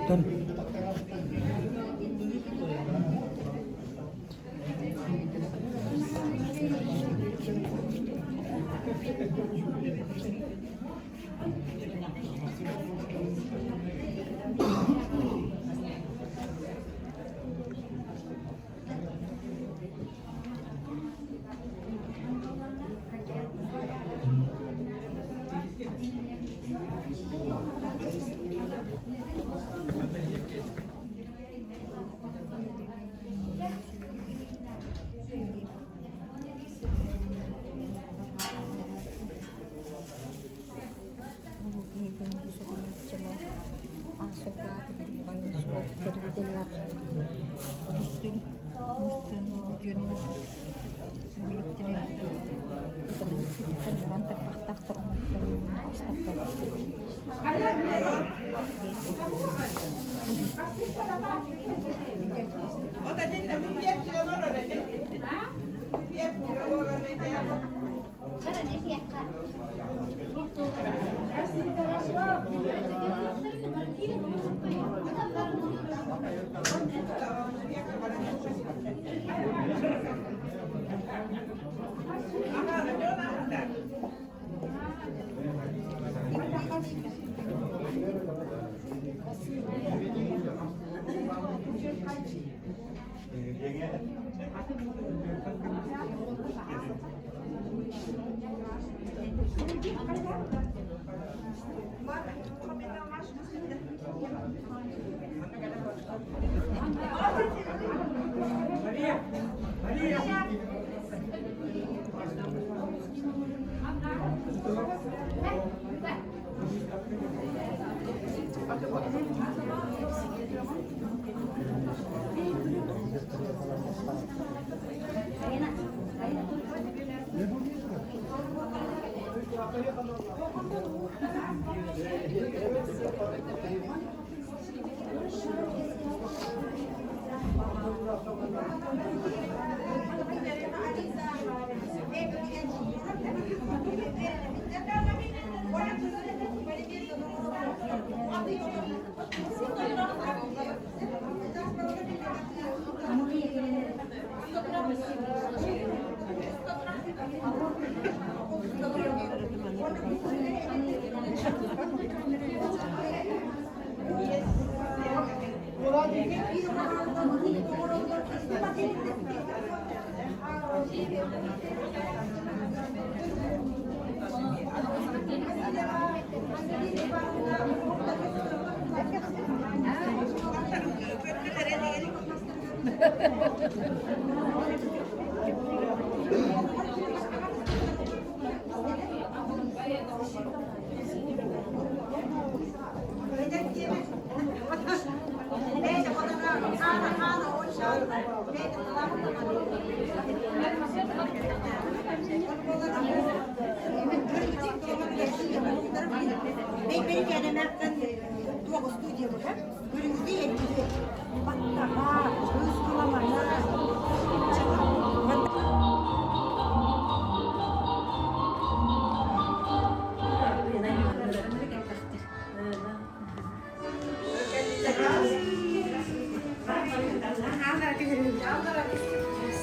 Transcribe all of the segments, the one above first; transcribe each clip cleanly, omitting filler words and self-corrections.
Оттон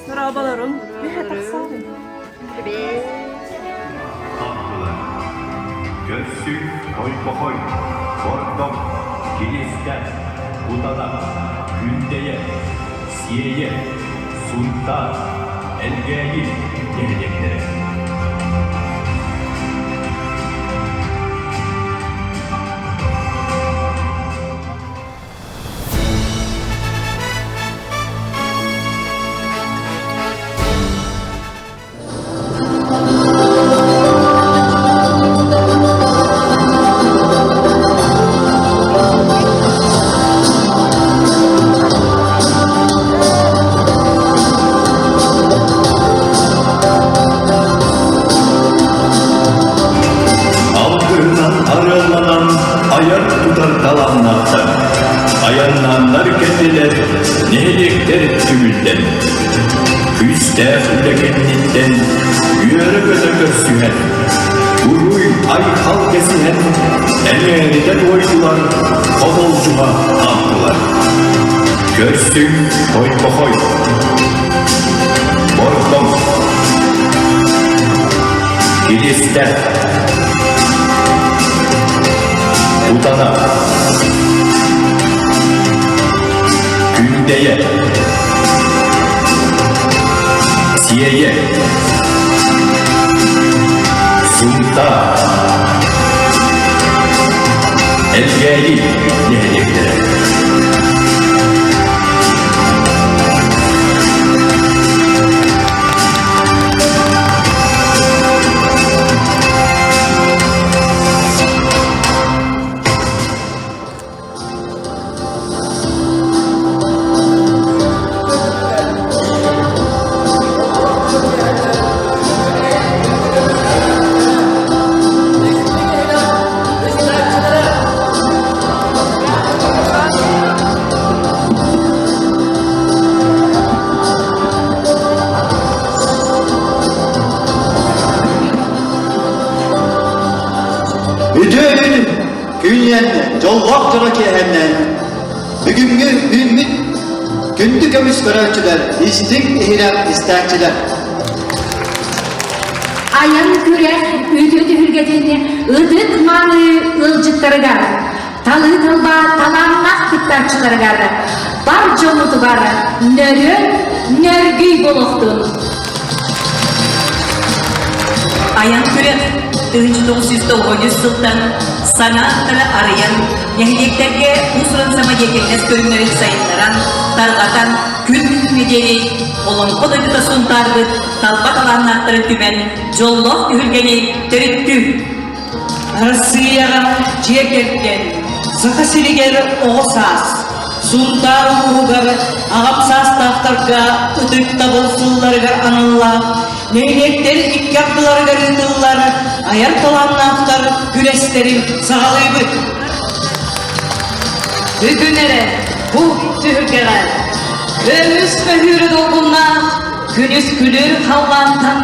Дорооболорум. Көрсүҥ Хойбохой, Бордоҥ, Киристээх, Кутана, Күндэйэ, Сиэйэ, Сунтаар, Элгээйи нэһилиэктэрэ. Алгыһынан арыалланан айар тутар талааннаахтар айаннааннар кэллилэр нэһилиэктэр түмүллэн Күүстээх үлэ кэнниттэн үөрэ-көтө көрсүһэн, уруй айхал кэсиһэн, эҥээритэ туойдулар, хомолдьуһа хаамтылар. Көрсүҥ хойбохой, бордоҥ, Киристэ, Кутана, Күндэйэ, Сиэйэ, Сунтаар, Элгээйи нэһилиэктэрэ. Үтүө күн күнүнэн дьоллоох дьоро киэһэннэн бүгүҥҥү үүммүт күндү көмүс көрөөччүлэр, истиҥ иһирэх истээччилэр. Айан күрэх үтүө түһүлгэтин ытык мааны ыалдьыттарыгар, талыы талба талааннаах кыттааччыларыгар, бар дьоммутугар нөрүөн нөргүй буолуохтун! Айан күрэх 1993 сылтан саҥа аттары арыйан, нэһилиэктэргэ уус-уран самодеятельность көрүҥнэрин сайыннаран, тарҕатан, күн бүгүҥҥэ диэри Олоҥхо дойдута Сунтаарбыт талба талааннаахтарын түмэн, дьоллоох түһүлгэни төрүттүүр. Арассыыйаҕа дьиэ кэргэн, Саха сиригэр оҕо саас, Сунтаар улууһугар аҕам саастаахтарга ытыктабыл сылларыгар аналлаах нэһилиэктэр икки ардыларыгар ыытыллар айар талааннаахтар күрэстэрин саҕалыыбыт. Бүгүн эрэ бу түһүлгэҕэ көмүс мөһүүрэ долгуннаах күнүс күлүр халлаантан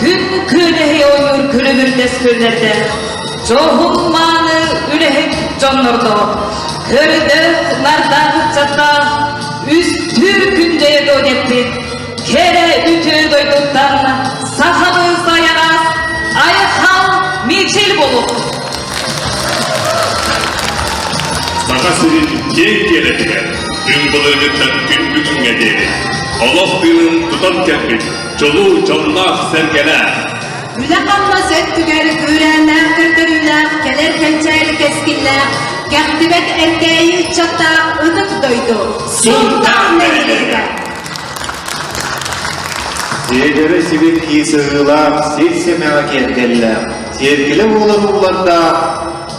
күн күөлэһи ойуур күлүмүрдэс күллэрдэ дьоһун мааны үлэһит дьоннордоох көрдөөх нардаах ыччаттаах үстүүр күндэйэ додеппит кэрэ үтүө дойдуттан сахабыз айаҕас айхал мичил буолуохтун! Саха сирин киэҥ киэлэтигэр күн былыргыттан күн бүгүҥҥэ диэри олох тыынын тутан кэлбит чулуу дьонноох-сэргэлээх Үлэ-хамнас өттүгэр күүрээннээх көрдөрүүлээх, кэлэр кэнчээри кэскиллээх, кэхтибэт эркээйи ыччаттаах ытык дойду Сунтаар нэһилиэгэ! Сиэдэрэ сибэкки сыһыылаах, сир сэмэҕэ киэргэллээх, сиэркилэ буолар уулардаах,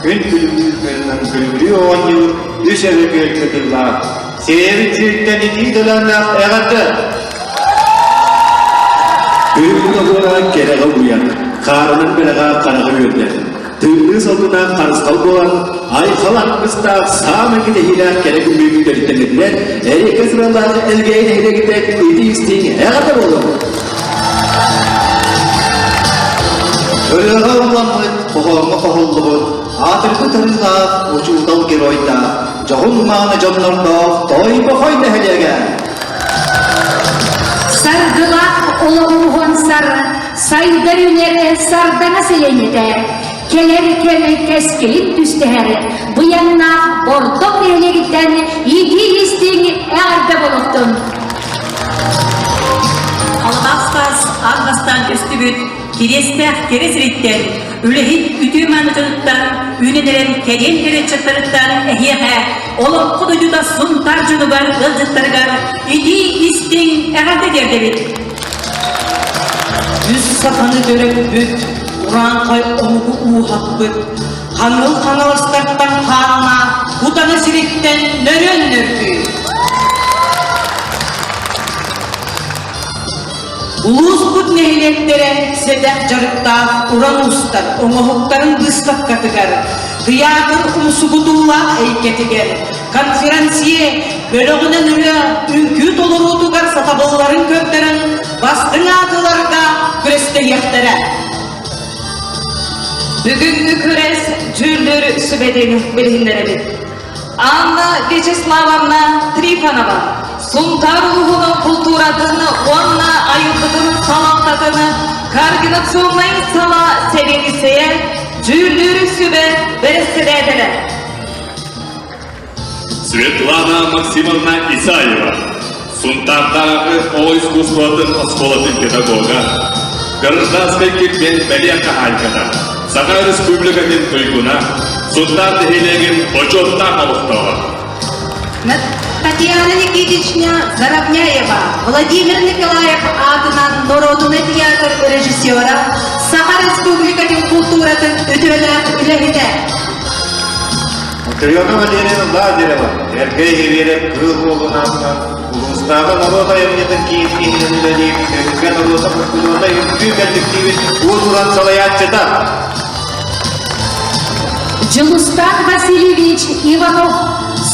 күн күлүмнүүр күлүмнэн күлүмүрүү оонньуур үс эрэ күөл кытыллаах, сиэбит сириттэн итии төлөннөөх эҕэрдэ! Үрүҥ оһуора кэрэҕэ угуйар, хаарынан бэлэҕэ хараҕы үөрдэр. Тыынныы салгынаах харысхал буолан, айхал аргыстаах саамай кэтэһиилээх кэрэ күммүт төрүттэммитинэн, эриэккэ сыралаах Элгээйи нэһилиэгиттэн итии-истиҥ эҕэрдэ буолуо! Ырыаҕа ылламмыт, хоһооҥҥо хоһуллубут, аатырбыт арыылаах учуутал геройдаах, дьоһун-мааны дьоннордоох Тойбохой нэһилиэгэ! Саргылаах олоҕу уһансар, сайдар үлэр сардаҥа сэлиэнньэтэ, кэлэр кэм кэскилин түстэһэр, быйаҥнаах Бордоҥ нэһилиэгиттэн итии-истиҥ эҕэрдэ буолуохтун! Алҕас таас аан бастаан көстүбүт Кириэстээх кэрэ сириттэн, үлэһит үтүө маанытыттан, үүнэн эрэн кэриэн кэрэ эһиэхэ олоҥхо дойдута Сунтаар дьонугар ыалдьыттарыгар итии-истиҥ эҕэрдэ тиэрдэбит. Үс саханы төрөппүт, урааҥхай омугу ууһаппыт, хаҥыл хаҥаластартан хаанна кутана сириттэн нөрүөн нөргүй. Улууспут нэһилиэктэрэ сэдэх дьарыктаах уран уустар оҥоһуктарын быыстапкатыгар, тыйаатыр умсугутуулаах эйгэтигэр, конферансье, бөлөҕүнэн ырыа, үҥкүү толоруутугар сатабылларын көрдөрөн бастыҥ аатыларга күрэстэһиэхтэрэ. Бүгүҥҥү күрэс дьүүллүүр сүбэтин билиһиннэрэбит. Анна Вячеславовна Трифонова Сунтаар улууһун култууратын уонна айылгытын салалтатын координационнай салаа сэбиэдиссэйэ, дьүүллүүр сүбэ бэрэссэдээтэлэ. Светлана Максимовна Исаева, Сунтаардааҕы оҕо искусствотын оскуолатын педагога, Гражданскай килбиэн бэлиэ хаһаайката, Саха Республикатын туйгуна, Сунтаар нэһилиэгин бочуоттаах олохтооҕо. Татьяна Никитична Заровняева, Владимир Николаев аатынан норуодунай театр режиссера, Саха Республикатын култууратын үтүөлээх үлэһитэ. Матрена Валерьевна Лазарева, Эргэй Ириэрэ Кыыл Уолун аатынан улуустааҕы норуот айымньытын киинин иһинэн үлэлиир Түһүлгэ норуота фольклорнай үҥкүү кэлликтиибин уус-уран салайааччыта. Дьулустаан Васильевич Иванов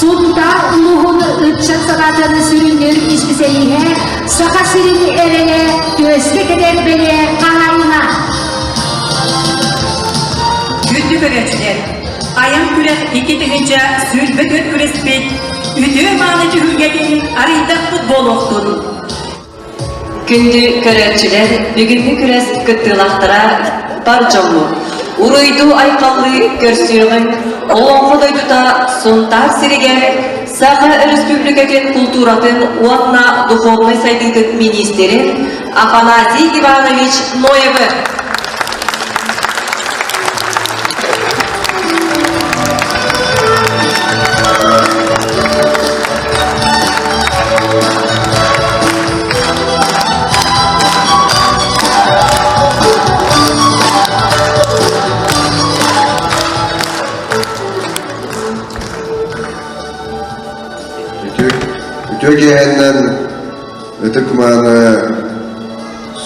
Сунтаар улууһун ыччат салаатын сүрүннүүр исписэлииһэ, Саха сирин эрэлэ, түөскэ кэтэр бэлиэ хаһаайына. Күндү көрөөччүлэр, Айан күрэх 2024 күрэспит үтүө мааны түһүлгэтин арыйдахпыт буолуохтун. Күндү көрөөччүлэр, бүгүҥҥү күрэс кыттыылаахтара бар дьоммут. Уруйдуу-айхаллыы көрсүөҕүҥ, Олоҥхо дойдута Сунтаар сиригэр Саха Өрөспүүбүлүкэтин култууратын уонна духовнай сайдыытын миниистирин Афанасий Иванович Ноевы. Үтүө киэһэннэн ытык-мааны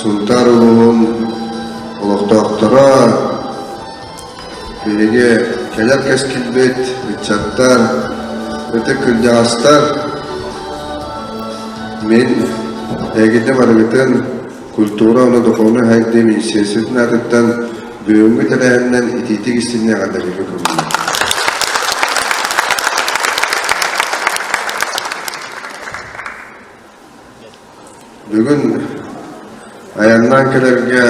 Сунтаар улууһун олохтоохторо, биһиги кэлэр кэскилбит, ыччаттар, ытык кырдьаҕастар, мин эһигини барыгытын культура уонна духовнай сайдыы министерствотын аатыттан бүгүҥҥү тэрээһининэн итиитик истиҥник эҕэрдэлииргэ көҥүллүүбүн. Бүгүн айаннаан кэлэргэ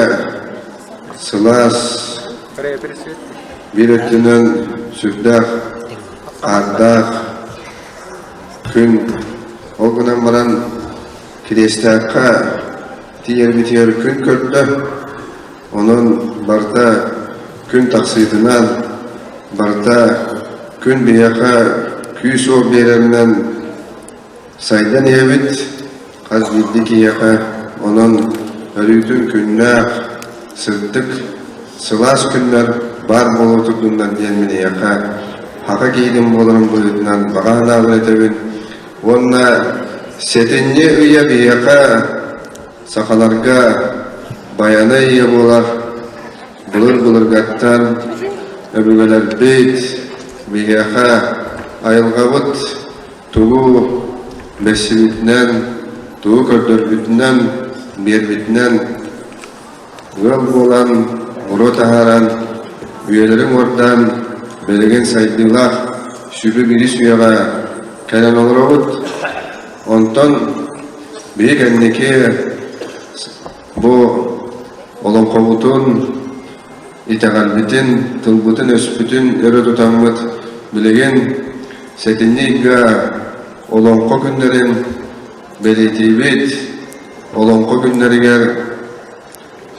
сылаас, биир өттүнэн сүрдээх аардаах. күн. Ол гынан баран Кириэстээххэ тиийэрбитигэр күн көрдө. Онон барыта күн тахсыытынан, барыта күн биһиэхэ күүс-уох биэрэринэн сайдан иһэбит. Хас биирдии киһиэхэ онон өрүүтүн күннээх, сырдык, сылаас күннэр баар буола турдуннар диэн мин эйиэхэ саха киһитин буоларым быһыытынан баҕа санаабын этэбин. Уонна сэтинньи ыйа биһиэхэ сахаларга Байанай ыйа буолар. Былыр-былыргаттан өбүгэлэрбит биһиэхэ айылҕабыт тугу бэссибитинэн, тугу көрдөрбүтүнэн, биэрбитинэн ыал буолан, буруо таһааран, үйэлэрин уордаан, билигин сайдыылаах сүбү биирис үйэҕэ кэлэн олоробут. Онтон биһи кэнники бу олоҥхобутун, итэҕэлбитин, тылбытын-өспүтүн өрө тутаммыт билигин Сэтинньи ыйга Олоҥхо күннэрин бэлиэтиибит. Олоҥхо күннэригэр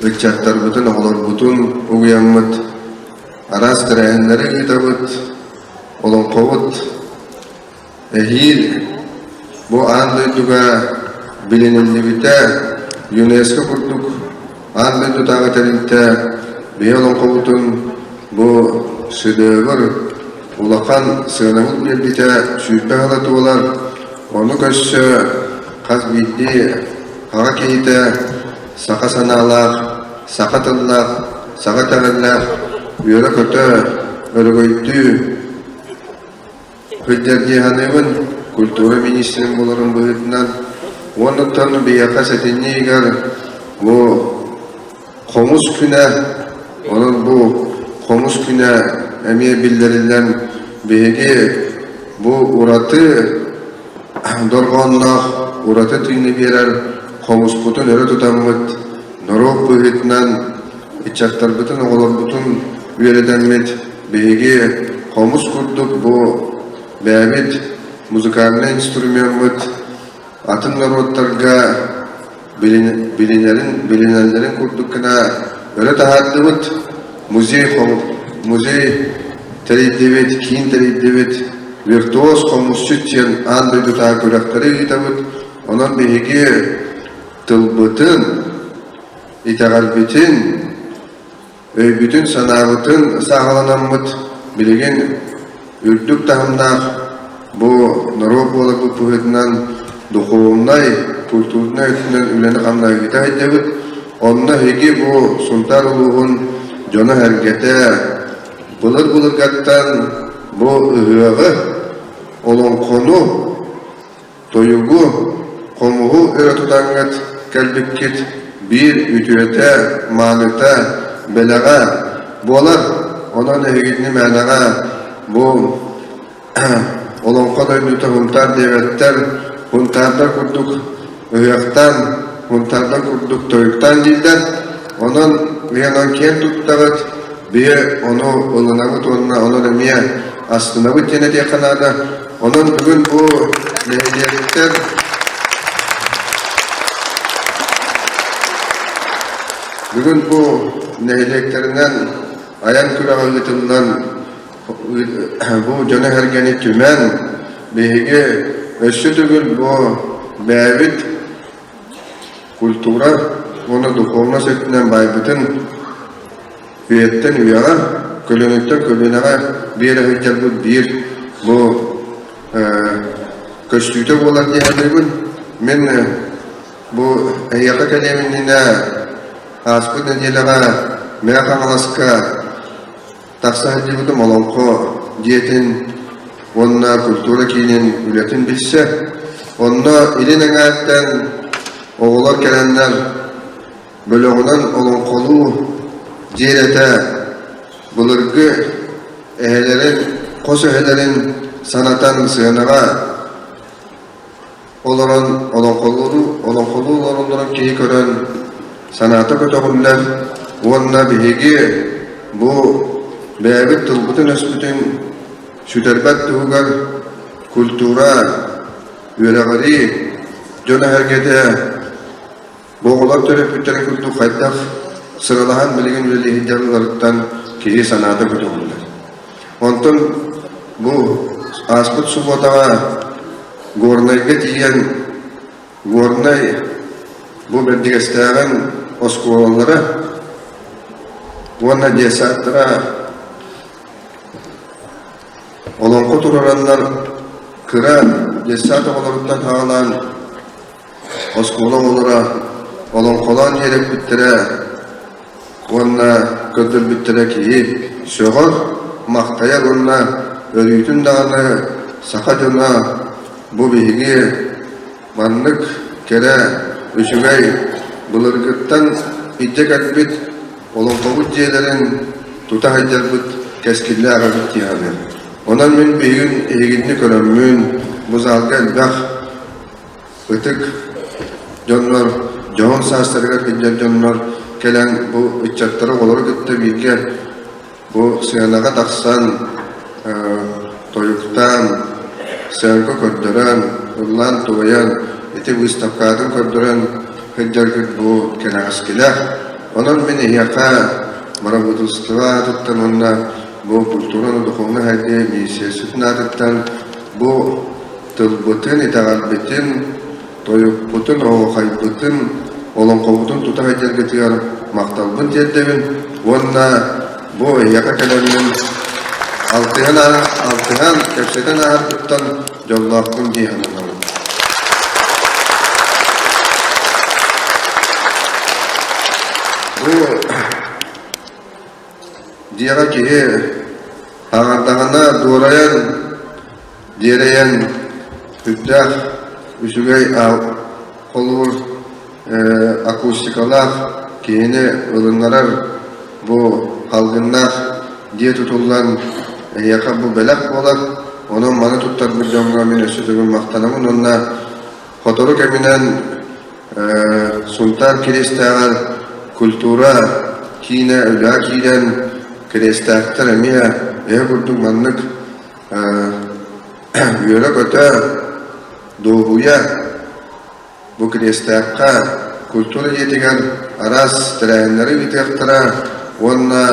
ыччаттарбытын, оҕолорбутун угуйаммыт араас тэрээһиннэри ыытабыт. Олоҥхобут эһиил бу аан дойдуга билиниллибитэ ЮНЕСКО курдук аан дойдутааҕы тэрилтэ биһи олоҥхобутун бу шедевр улахан сыанабыл биэрбитэ 20 сыла туолар. Ону көрсө хас биирдии аҕа киһитэ саха санаалаах, саха тыллаах, саха итэҕэллээх үөрэ-көтө, өрөгөйдүү сылдьар дии саныыбын. Культура министрин буоларын быһыытынан. Уонна биһиэхэ сэтинньи ыйыгар бу Хомус күнэ, онон бу хомус күнэ эмиэ биллэриллэн биһиги бу ураты дорҕоонноох, ураты тыыны биэрэр хомуспутун өрө тутаммыт, норуот быһыытынан ыччаттарбытын, оҕолорбутун үөрэтэммит, биһиги хомус курдук бу бэйэбит музыкальнай инструмеммыт атын норуоттарга билинэрин, билинэллэрин курдук гына өрө таһаардыбыт. Музей, музей тэрийдибит, киин тэрийдибит, виртуоз хомусчут диэн аан дойдутааҕы күрэхтэри ыытабыт. Онон биһиги тылбытын, итэҕэлбитин, Өйбүтүн-санаабытын сааһыланаммыт билигин үрдүк таһымнаах бу норуот буоларбыт быһыытынан духовнай, культурнай өттүнэн үлэни-хамнаһы ыыта сылдьабыт. Онно эһиги бу Сунтаар улууһун дьоно-сэргэтэ былыр-былыргаттан бу ыһыаҕы, олоҥхону Тойугу, хомуһу өрө тутаҥҥыт кэлбиккит биир үтүөтэ, мааныта, бэлэҕэ буолар. Онон эһигини мээнэҕэ бу олоҥхо дойдута Һунтаар диэбэттэр, Һунтаардар курдук ыһыахтаан, Һунтаардар курдук тойуктаан дииллэр. Онон онон киэн туттаҕыт, биһи ону ылынабыт уонна онон эмиэ астынабыт диэн этиэххэ наада. Онон бүгүн бу нэһилиэктэр бүгүн бу нэһилиэктэринэн айан күрэҕэ ыытыллан бу дьону-сэргэни түмэн биһиги өссө төгүл бу бэйэбит культура уонна духовность өттүнэн байбытын үйэттэн үйэҕэ, көлүөнэттэн көлүөнэҕэ биэрэ сылдьарбыт биир бу көстүүтэ буолар дии саныыбын. Мин бу эһиэхэ кэлиэм иннинэ ааспыт нэдиэлэҕэ Мэҥэ Хаҥаласка тахса сылдьыбытым Олоҥхо дьиэтин уонна культура киинин үлэтин билсэ. Онно илин эҥээртэн оҕолор кэлэннэр Бөлөҕүнэн олоҥхолуу дьиэрэтэ былыргы эһэлэрин, хос эһэлэрин санатан сыанаҕа олорон олоҥхолууру олоҥхолуу олороллорун киһи көрөн санаата көтөҕүллэр уонна биһиги бу бэйэбит тылбытын-өспүтүн сүтэрбэт туһугар культура. үөрэҕирии дьоно-сэргэтэ бу оҕолор төрөппүттэрин курдук хайдах сыралаһан билигин үлэлии сылдьалларыттан киһи санаата көтөҕүллэр. Онтон бу ааспыт субуотаҕа Горнайга тиийэн Горнай бу Бэрдигэстээҕин оскуолалара уонна детсадтара Олоҥхо туруораннар кыра детсад оҕолоруттан саҕалаан оскуола оҕолоро олоҥхолоон үөрэппиттэрэ уонна көрдөрбүттэрэ киһи сөҕөр, махтайар уонна өрүүтүн даҕаны саха дьоно бу биһиги маннык кэрэ, үчүгэй былыргыттан илдьэ кэлбит Олоҥхобут дьиэлэрин тута сылдьарбыт кэскиллээх эбит дии саныыр. Онон мин биһигин эһигинни көрөммүн, бу залга элбэх ытык дьоннор, дьоһун саастарыгар сылдьар дьоннор кэлэн бу ыччаттары оҕолору кытта бииргэ бу сыанаҕа тахсан тойуктаан, сыаҥка көрдөрөн, ыллаан-туойан, ити выставкатын көрдөрөн сылдьаргыт бу кэнэҕэскилээх. Онон мин эһиэхэ бырабыыталыстыба аатыттан уонна бу культураны духовнай сайдыы министерствотын аатыттан бу тылбытын, итэҕэлбитин, тойукпутун, оһуохайбытын, олоҥхобутун тута сылдьаргытыгар махталбын тиэрдэбин уонна бу эһиэхэ кэлэммин алтыһан, алтыһан, кэпсэтэн ааһарбыттан дьоллоохпун дии сананабын. Бу дьиэҕэ киһи аҥардаҕына дуорайан, дьиэрэйэн сүрдээх үчүгэй холобур акустикалаах киһини ылыннарар бу салгыннаах дьиэ тутуллан эһиэхэ бу бэлэх буолар. Онон маны туттарбыт дьоҥҥо мин өссө төгүл махтанабын уонна сотору кэминэн Сунтаар Кириэстээҕэр культура киинэ үлэҕэ киирэн Кириэстээхтэр эмиэ эһэ курдук маннык үөрэ-көтө, дуоһуйа бу Кириэстээххэ культура дьиэтигэр араас тэрээһиннэри ыытыахтара уонна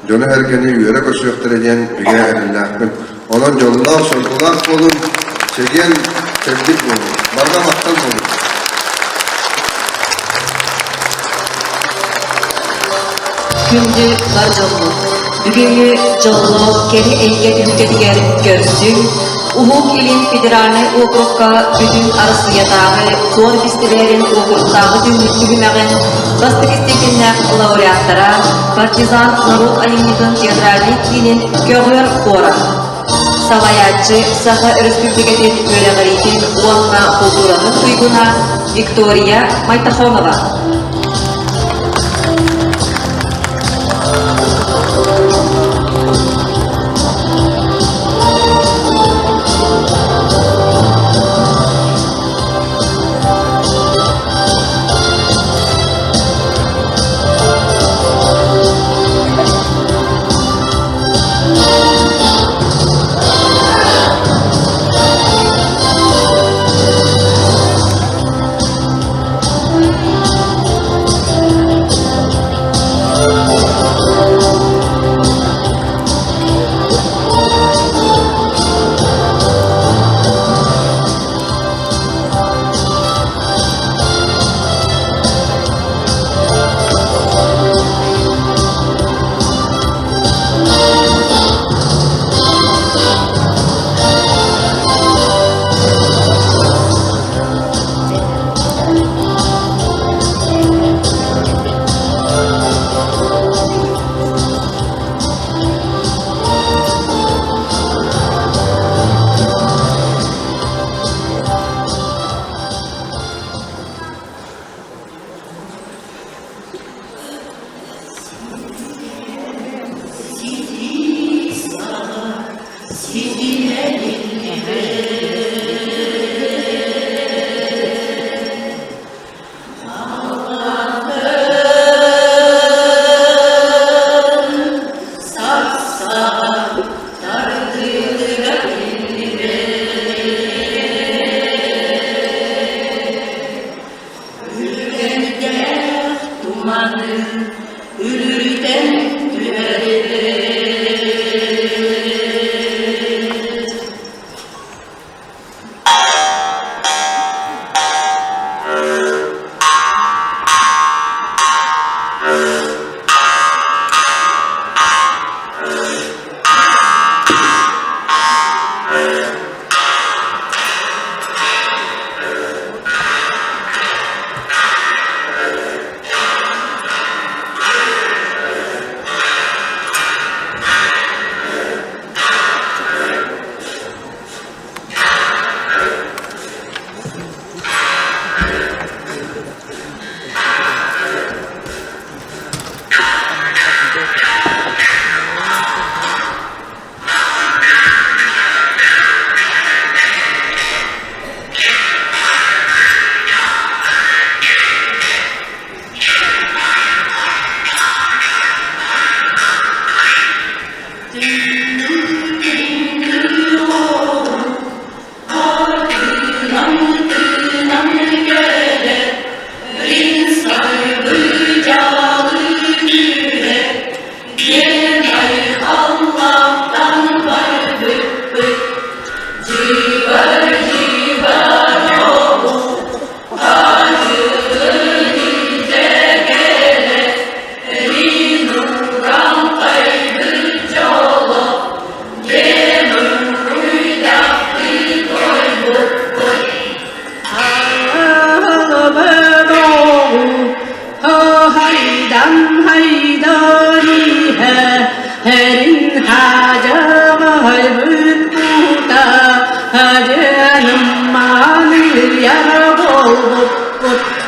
дьону-сэргэни үөрэ көрсүөхтэрэ диэн бигэ эрэллээхпин. Онон дьоллоох, соргулаах буолуҥ, чэгиэн, чэбдик буолуҥ. Барҕа махтал буолуҥ. Күндү бар дьоммут, бүгүҥҥү дьоллоох кэрэ эйгэ түһүлгэтигэр көрсүҥ, Уһук Илин федеральнай уокурукка бүтүн Арассыыйатааҕы хуор бэстибээлин уокуруктааҕы түһүмэҕин бастакы степеннээх лауреаттара Партизан норуот айымньытын театральнай киинин көҕүөр хуора салайааччы Саха Өрөспүүбүлүкэтин үөрэҕириитин уонна култууратын туйгуна Виктория Майтахонова. буолбуппут.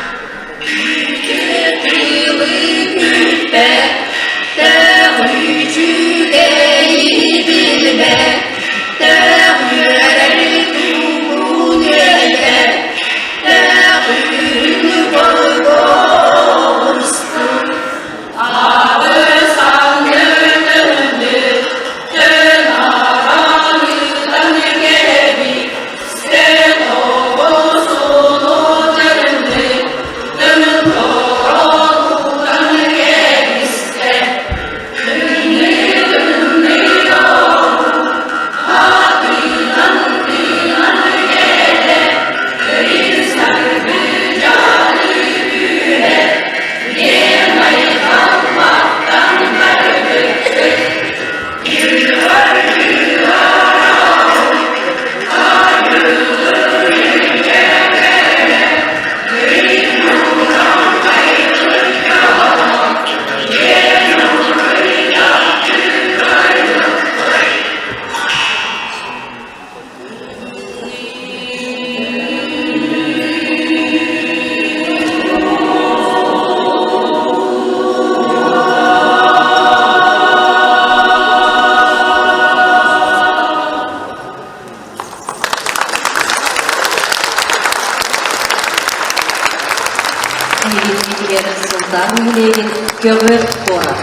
Эһигиннитигэр Сунтаар нэһилиэгин көҕүөр куорат.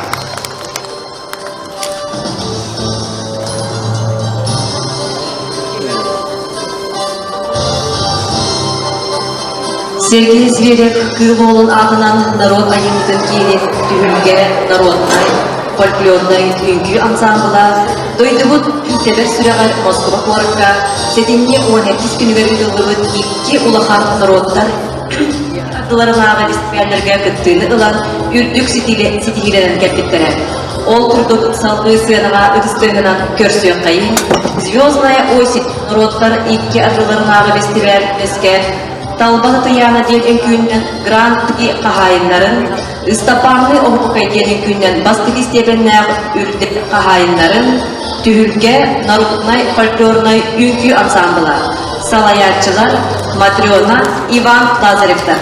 Сергей Зверев Кыыл Уолун аатынан норуот айымньытын киинин түһүлгэ народнай, фольклорнай үҥкүү ансаамбыла дойдубут тэбэр сүрэҕэр Москуба куоракка сэтинньи 12 күнүгэр ыытыллыбыт икки улахан норуоттар ардыларынааҕы фестивалларга кыттыыны ылан үрдүк ситиһиилэнэн кэлбиттэрэ. Ол курдук салгыы сыанаҕа ытыстыыһынан көрсүөххэйин «Звездная осень» норуоттар икки ардыларынааҕы фестиваль үөскээн Талба Татыйаана диэн үҥкүүннэн Гран-при хаһаайыннарын, Ыстапаанныы оһуокай диэн үҥкүүннэн бастакы истиэпэннээх үрдэл хаһаайыннарын, Түһүлгэ народнай фольклорнай үҥкүү ансаамбыла, салайааччылар Матрена, Иван Лазаревтар.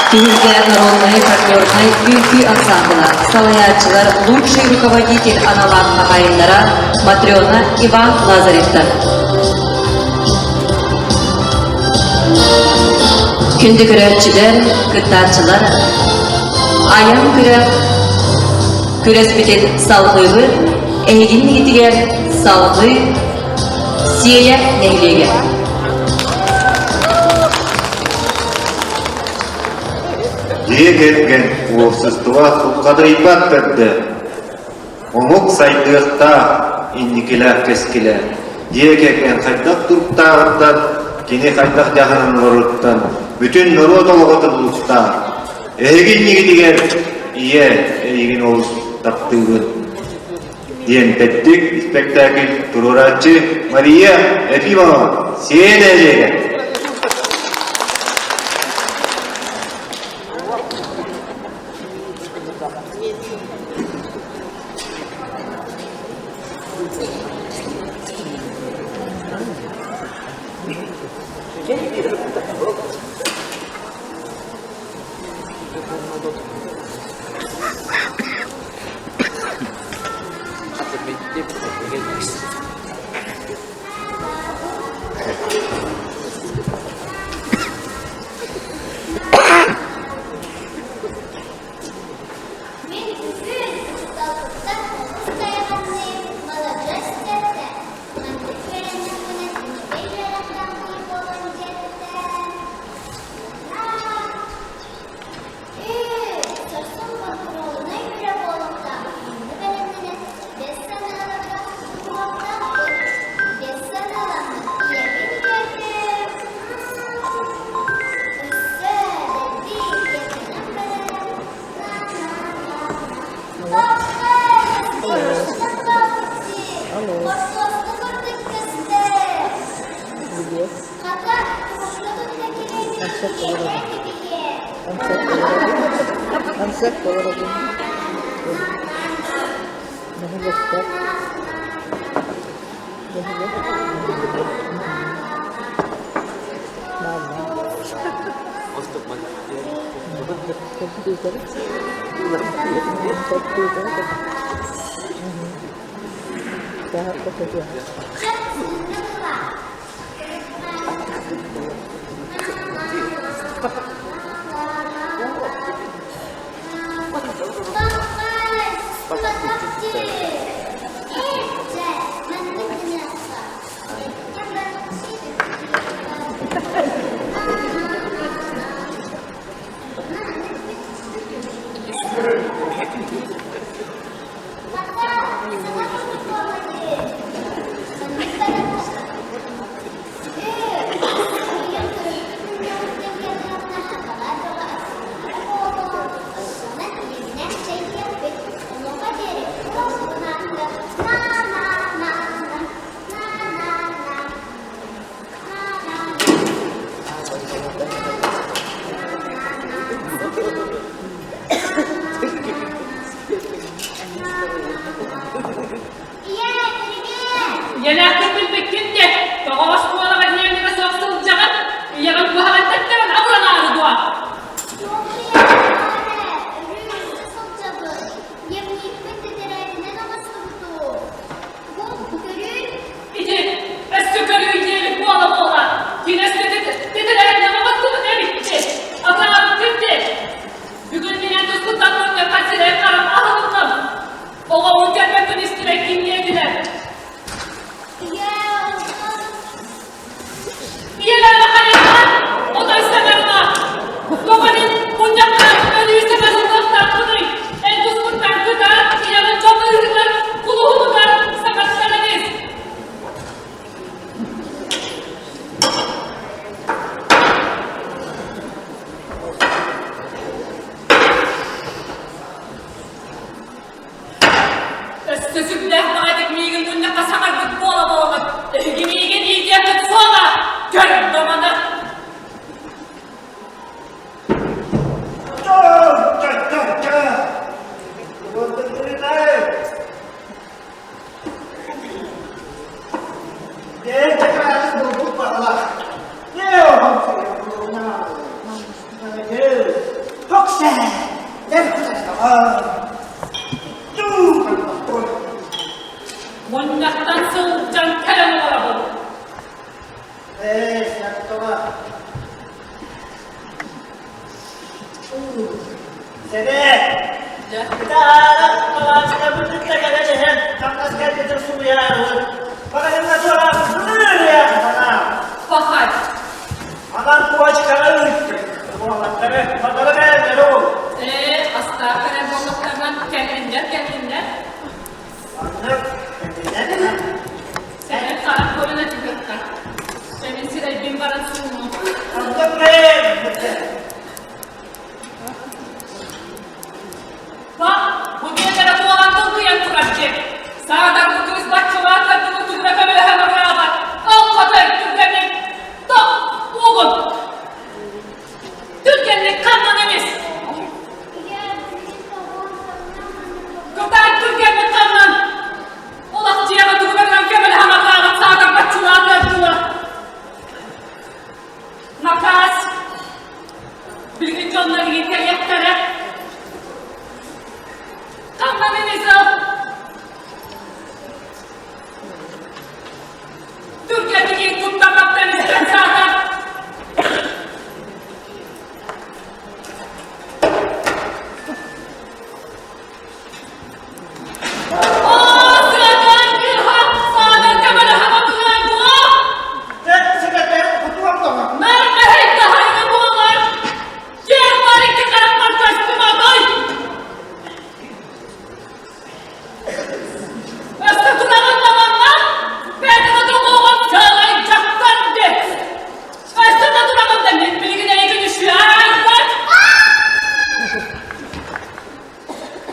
Түһүлгэ народнай фольклорнай үҥкүү ансаамбыла, салайааччылар лучший руководитель аналаах хаһаайыннара Матрена Иван Лазаревтар. Күндү көрөөччүлэр, кыттааччылар, айан күрэх күрэспитин салҕыыбыт, эһигин салҕыы Сиэйэ нэһилиэгэ. Дьиэ кэргэн уопсастыба тулхадыйбат төрдө. Омук сайдыахтаах, инникилээх кэскилэ. Дьиэ кэргэн хайдах туруктааҕыттан, кини хайдах дьаһанылларыттан бүтүн норуот олоҕо тутулуктаах. Эһиги иннигитигэр ийэ эйигин олус таптыыбын диэн тэттик испэктээкил туруорааччы Мария Ефимова Сиэн нэһилиэгэ. Мин бүгүн учууталбыттан олус тайҕанныым, маладьыас диэтэ. Маннык үөрэннэхпинэ кинигэ үөрэхтээх киһи буолуом диэтэ. Сарсын хонтуруолунай үлэ буолуохтаах. Онно бэлэмнэнэн бэс санааларга уһуктаахпын. Бэс санааламмыт ийэбин үөрдүм. Өссө дэлби ийэбинэн баран Хортуоска курдук көстөр. Хата, туһунна тутта Ийэлээхпин билбиккин диэн, тоҕо оскуолаҕа дневнигэ суох сылдьаҕын? Ийэҕин куһаҕан тэттэрэн абыранаары дуо? Ити өссө көрүү диэбит буола-буола, кинээс тэтэрээһинэн оҥостубут эбикки. Абыраабыккын дии. Бүгүн мин эн тускуттан мунньахха сирэй-харах аһылынным. Оҕобун көрбөккүн истибэккин диэтилэр. Ийэлэрэ хайаҕа отой саҥарыма. Тоҕо мин мунньахха өлүү саҥарыллыахтаахпыный? Эн тускуттан кытаат, ийэҕин дьон быыһыгар, кулуһунугар саҥартан ис. Өссө сүрдээх баҕайытык миигин мунньахха саҥарбыт буола-буолаҕыт. Эһиги миигин иитиэххит суоҕа! Көр, домана! Сэрээ! Кытаара Малаачыкабыт кытта кэлэн иһэн хамнас кэлбитин суруйаарыбыт. Маҕаһыыҥҥа туораабыппын ырыа санаа. Пахай. Анан куочкаҕа ыыттым. Уолаттары сотору бэйэлэрэ ол. Ээ, астаах кэлэр буоллахтарынан кэллиннэр, кэллиннэр. Маннык кэллиннэр. Сэмэн харах көрүнэ түһүөххэ. Сэмин сирэйбин баран суунум. Онтон бэйэм. Па, бу биэтэрэ буолан тылкыйан турар дьиэ. Саадар бу кыыс баччалаах дойдуну түгүрэ көмөлөһөн ыраабат. Ол хотой түргэнник топ уугун. Түргэнник ханнан эмис. Кытаат түргэнник ханнан. Олох дьиэҕэ тугунан көмөлөһөн ыраабат саадар баччалаах дойдула. Накаас Билигин дьоннор игин кэлиэхтэрэ. Ханна Денисов? Түргэнник туттарбаттан истэн саатар.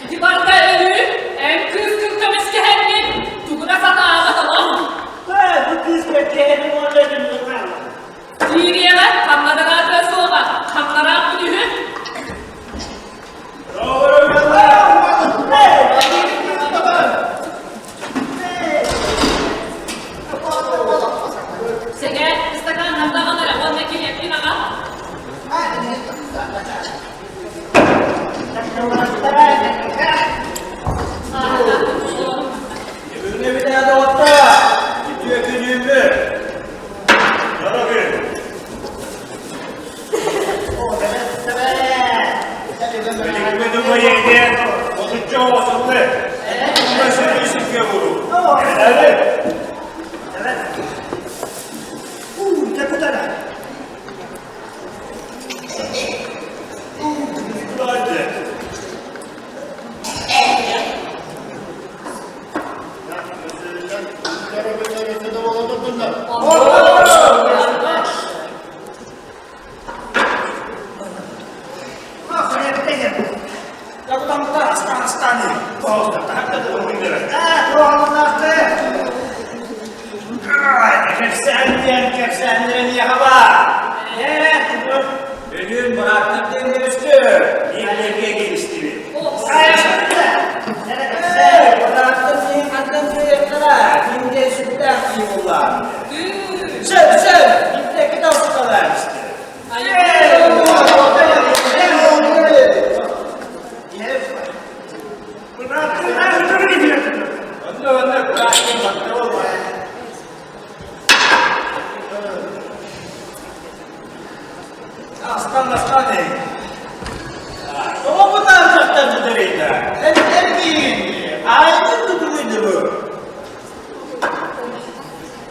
Ити барыта өлүү, эн кыыскын көмүскэһэҥҥин тугу да сатаабатаҕыҥ. Бу кыыс бэркиһэни уонна өлүмнү хаалла. Сириэҕэ хамнадараатыа суоҕа, хамнараах күнүһү. Сэгээр, ыстакааннар даҕалара уонна килиэппин аҕал.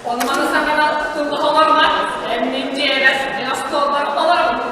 Онманы саҥара тыллаһа олорма, эн мин дьиэбэр, мин остуолбар олоробун.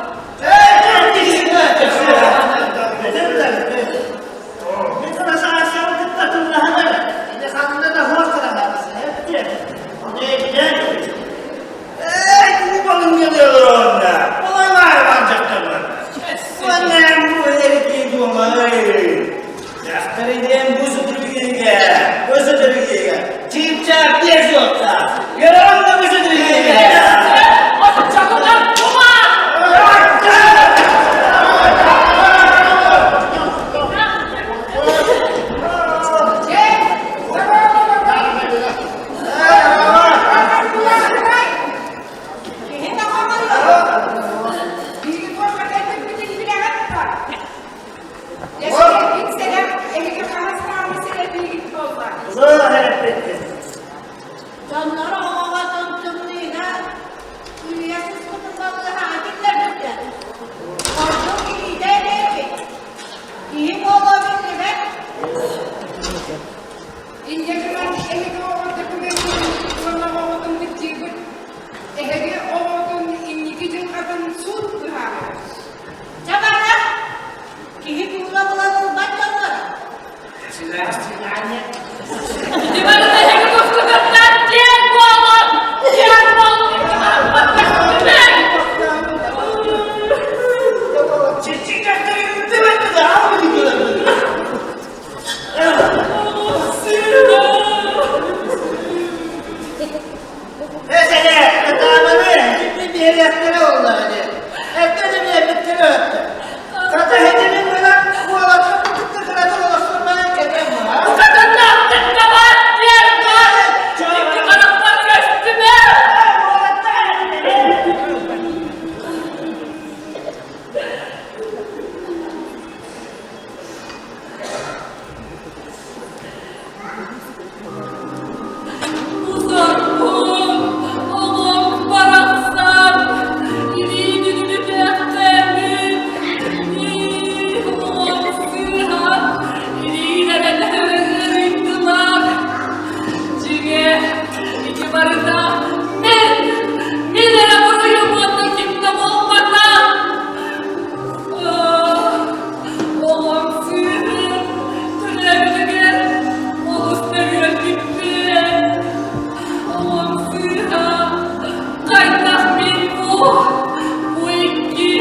Инньэ гынан эһиги оҕото көмөлүүр уонна оҕотун кырдьыыбыт. Эһиги оҕотун инники дьылҕатын суут быһаарар. Дьэ бара, киһи туура булан ылбат дьонноро. Ити барыта эһиги тускутуттан киэн буолун! Киэн буолун! Букатыннаахтык табаат диэн баар! Икки харахпар көстүмэ! Узорбун, оҕом барахсан, илиитин бүтээхтээбит, оҕом сыыһа, илиилэрин ыарыйдылар. Дьиҥэ, ити барыта мин, мин эрэ буруйум уонна ким да буолбатах. Оҕом сыыһын төрөөбүтүгэр олус төрүөппүппүн. Оҕом сыыһа хайдах мин бу, бу икки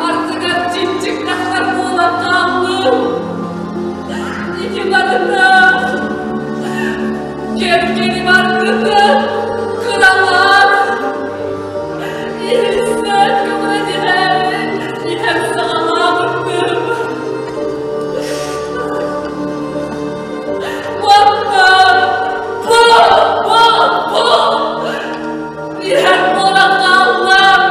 ардыгар чиччик тахсар буолан хааллым. Ити барыта кэргэним аргытын кыралаан Иһиссэт көҕүлэ түһээри иһэн саҕалаабыппын. Уонна бу, бу, бу иһэн буолан хааллам.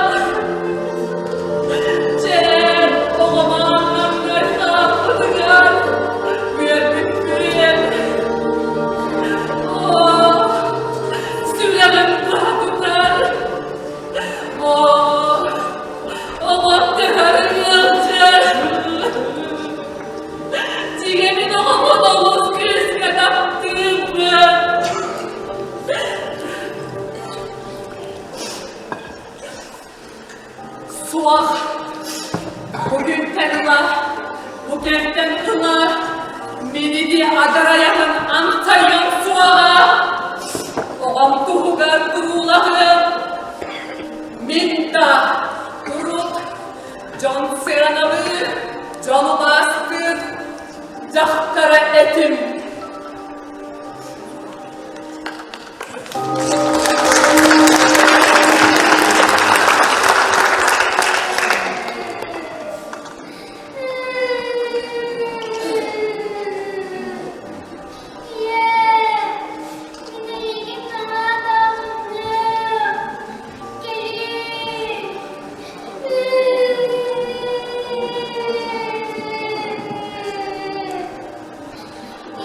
Чээн, оҕом ааннаргар хааппытыгар үөрбүппүн. Оо, сүрэҕим быһа тутар. Оо, оҕом төһөр ыалдьар. Дьиҥэбин оҕобун олус күүскэ таптыыбын. Суох, бүгүнтэн ыла, бу кэмтэн ыла миниди адарайатын амсайыам суоҕа. Оҕом туһугар туруулаһыам. Мин да урут дьон сыаналыыр, дьон убаастыыр дьахтара этим.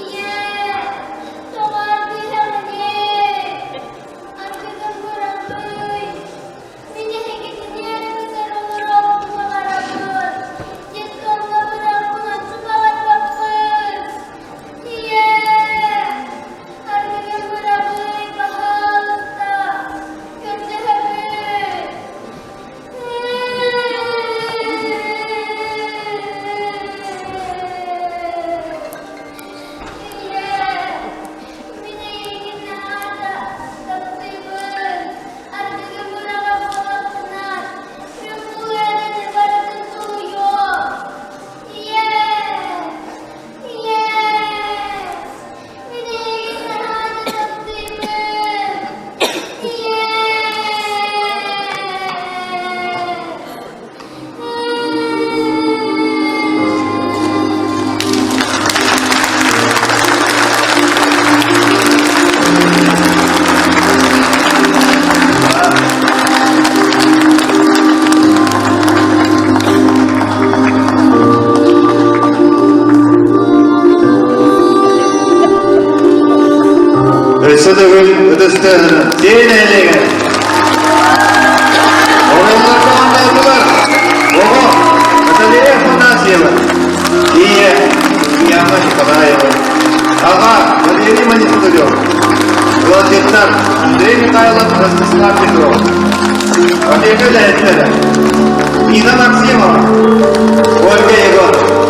Ийээ, тоҕо аргыһаҕыный? Аргыгын быраҕый. Мин эһигитини эрэ кытары олоруохпун баҕарабын. Детдомҥа быраҕын ончу баҕарбаппын. Ийээ, аргыгын быраҕый, баһаалыста. Көрдөһөбүн. Өссө төгүл ытыстыһын сиэн элигэ. Оҕолорго оонньоотулар. Оҕо Наталья Афанасьева, ийэ Яна Николаева, аҕа Валерий Валерий Монастырев. Ыалдьыттар Андрей Михайлов, Ростислав Петров. Опека үлэһиттэрэ Нина Максимова, Ольга Егорова.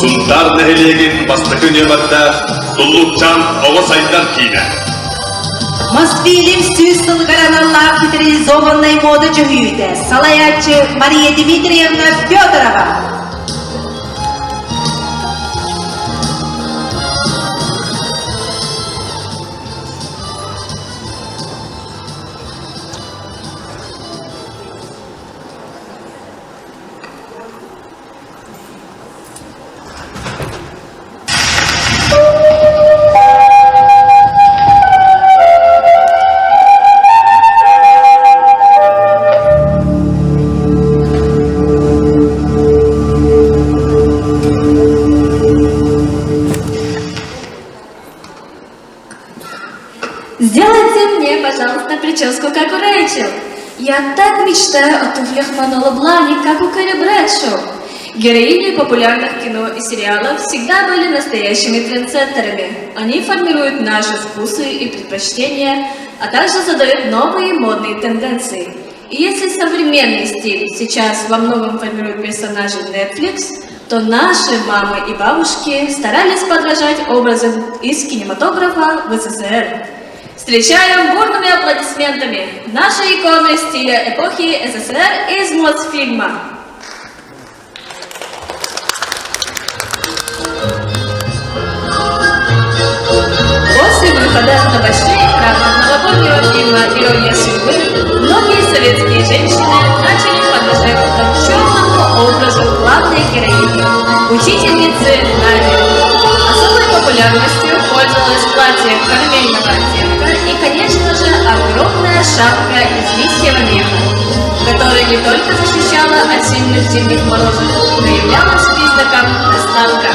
Сунтаар нэһилиэгин бастакы нүөмэрдээх Туллукчаан оҕо сайдар киинэ. Мосфильм сүүс сылыгар аналлаах театрализованнай мода дьүһүйүүтэ салайааччы Мария Дмитриевна Федорова. Сделайте мне, пожалуйста, прическу, как у Рэйчел. Я так мечтаю о туфлях Манола Блани, как у Кэрри Брэдшоу. Героини популярных кино и сериалов всегда были настоящими трендсеттерами. Они формируют наши вкусы и предпочтения, а также задают новые модные тенденции. И если современный стиль сейчас во многом формирует персонажи Netflix, то наши мамы и бабушки старались подражать образам из кинематографа в СССР. Встречаем бурными аплодисментами наши иконы стиля эпохи СССР из Мосфильма. После выхода на большие экраны новогоднего фильма «Ирония судьбы» многие советские женщины начали подражать утонченному образу главной героини – учительницы Нади. Особой популярностью пользовалось платье карамельного оттенка и, конечно же, огромная шапка из листьев меха, которая не только защищала от сильных зимних морозов, но и являлась признаком достатка.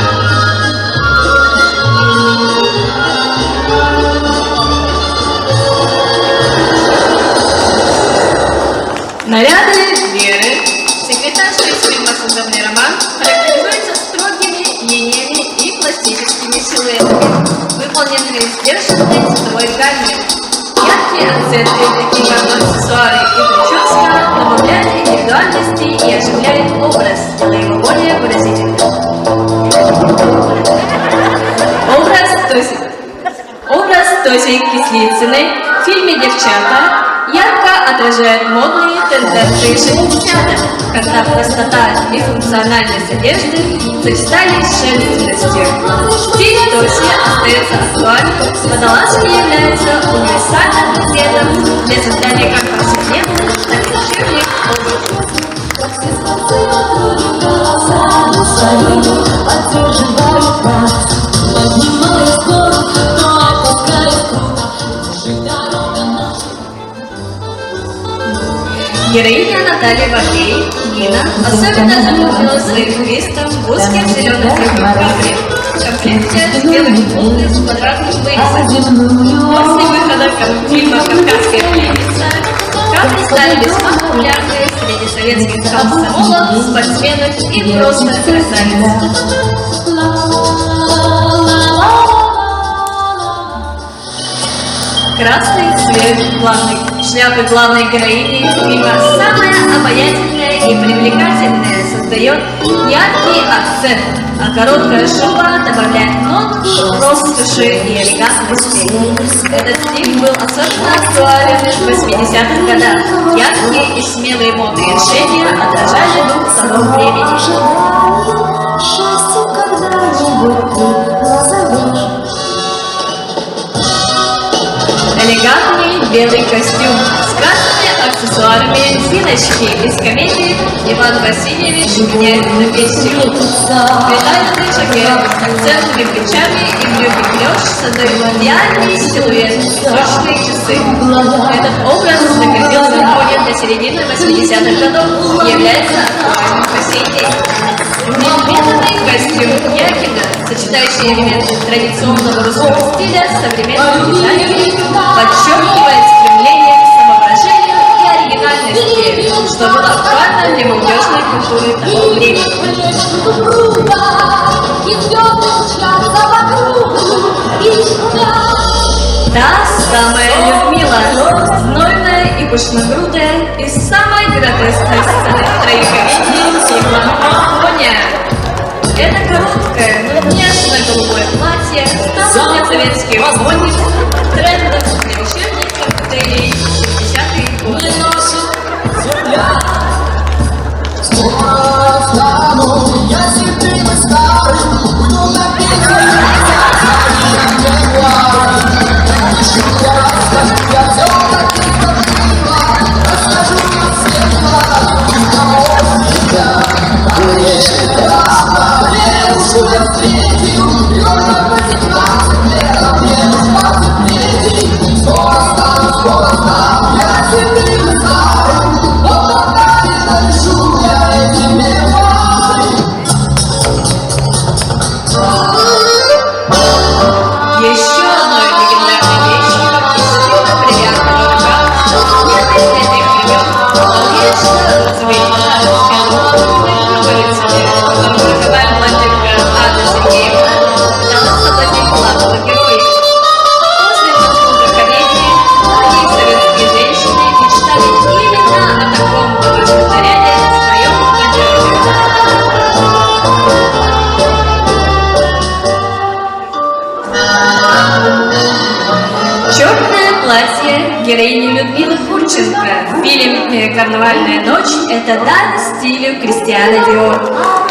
Наряды Веры, секретарша из фильма «Служебный роман», характеризуются строгими линиями и классическими силуэтами, выполненными в сдержанной цветовой гамме. Яркие акценты, такие как аксессуары и прическа, добавляют индивидуальности и оживляют образ, делая его более выразительным. Образ Тоси, образ Тоси Кислицыной в фильме «Девчата» ярко отражает модные тенденции 60-х, когда простота и функциональность одежды сочетались с женственностью. Стиль Тоси остается актуальным, водолазки являются универсальным предметом для создания как повседневных, так и вечерних образов. Героиня Наталья Варлей, Нина, особенно запомнилась своим туристам в узких зеленых брюках капри, в комплекте белых волны с квадратным вырезом. После выхода фильма «Кавказская пленница» капри стали весьма популярны среди советских комсомолок, спортсменок и просто красавиц. Красный цвет главной, шляпы главной героини фильма самая обаятельная и привлекательная. создает яркий акцент, а короткая шуба добавляет нотку роскоши и элегантности. Этот стиль был особенно актуален в 80-х годах. Яркие и смелые модные решения отражали дух того времени. Счастье когда-нибудь ты назовешь. Элегантный белый костюм с красными аксессуарами Зиночки из комедии «Иван Васильевич меняет профессию». Приталенный жакет с акцентными плечами и брюки клеш создают идеальный силуэт и точные часы. Этот образ закрепился в моде до середины 80-х годов и является актуальным по сей день. Неизменный костюм Якина, сочетающий элементы традиционного русского стиля с современным дизайном, подчеркивает стремление к самовыражению и оригинальности, что было актуально для молодежной культуры того времени. Та самая Людмила, знойная и пышногрудая, из самой гротескной сцены трагикомедии фильма «Тоня». Это короткое, но нежно-голубое платье стало для советских модниц трендом для вечерних коктейлей 70-х годы. Скоро стану я седым и старым, уйду на пенсию Напишу я, расскажу я все, как было, расскажу я светло, никого себя. Девушку я встретил, ровно 18 лет, а мне уж 23. Скоро стану я седым и старым, но пока не напишу я эти мемуары. Еще одной легендарной вещью из фильма «Бриллиантовая рука» для тех времен была вечно розовые пуговицы, которым роковая блондинка Анна Сергеевна пыталась соблазнить главного героя. После просмотра комедии многие советские женщины мечтали именно о таком пуговичном наряде в своем гардеробе. Черное платье героини Людмилы Курченко в фильме «Карнавальная ночь» – это дань стилю Кристиана Диор.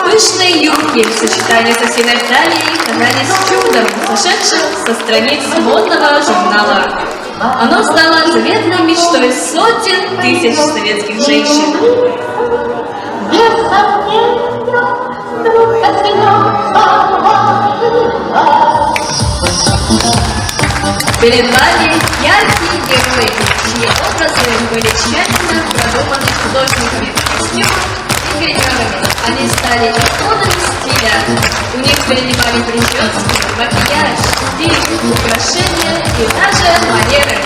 Пышные юбки в сочетании со сильной талией казались чудом, сошедшим со страниц модного журнала. Оно стало заветной мечтой сотен тысяч советских женщин. Без сомнения, вдруг Перед вами яркие герои, чьи образы были тщательно продуманы художниками костюмов и гримерами. Они стали иконами стиля. У них перенимали прически, макияж, стиль, украшения и даже манеры.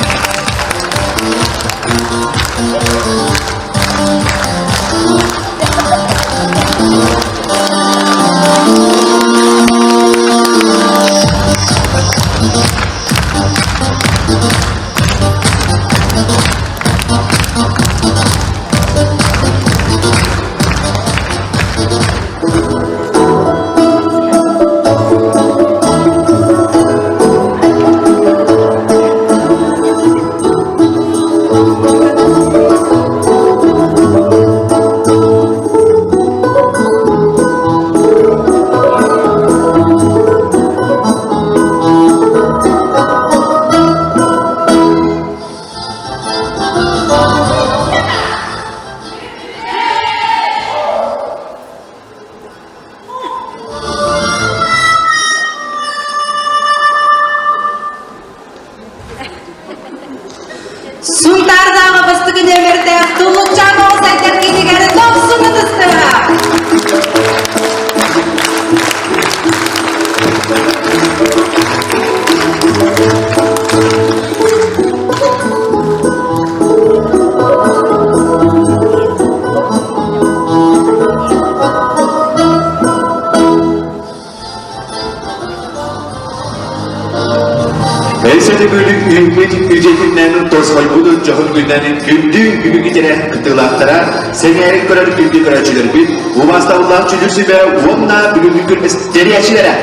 дьиэтинэн тосхойбут дьоһун күннэн күндү бүгүҥҥү тэрээһин кыттыылаахтара, сэҥээрин көрөр күндү көрөөччүлэрбит, убаастабыллаах дьүүллүүр сүбэ уонна бүгүҥҥү күн тэрийээччилэрэ.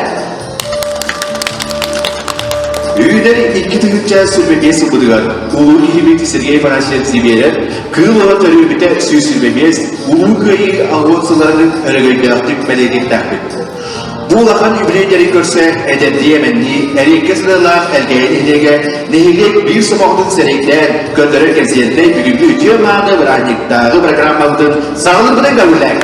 Үүнэр 2025 сылбытыгар улуу киһибит Сергей Афанасьевич Зиберев Кыыл Уола төрүөбүтэ 125 Улуу Кыайыы алгын сылларын өрөгөйдөөхтүк бэлиэтиэхтээхпит. Бу улахан үбүлүөйдэри көрсө эдэрдии эмэннии эриэккэ сыалаах Элгээйи нэһилиэгэ нэһилиэк биир сомоҕотун сэрэйдээн көрдөрөр кэнсиэртэй бүгүҥҥү үтүө мааны бырааһынньыктааҕы программабытын саҕалыырбытын көҥүллээҥ.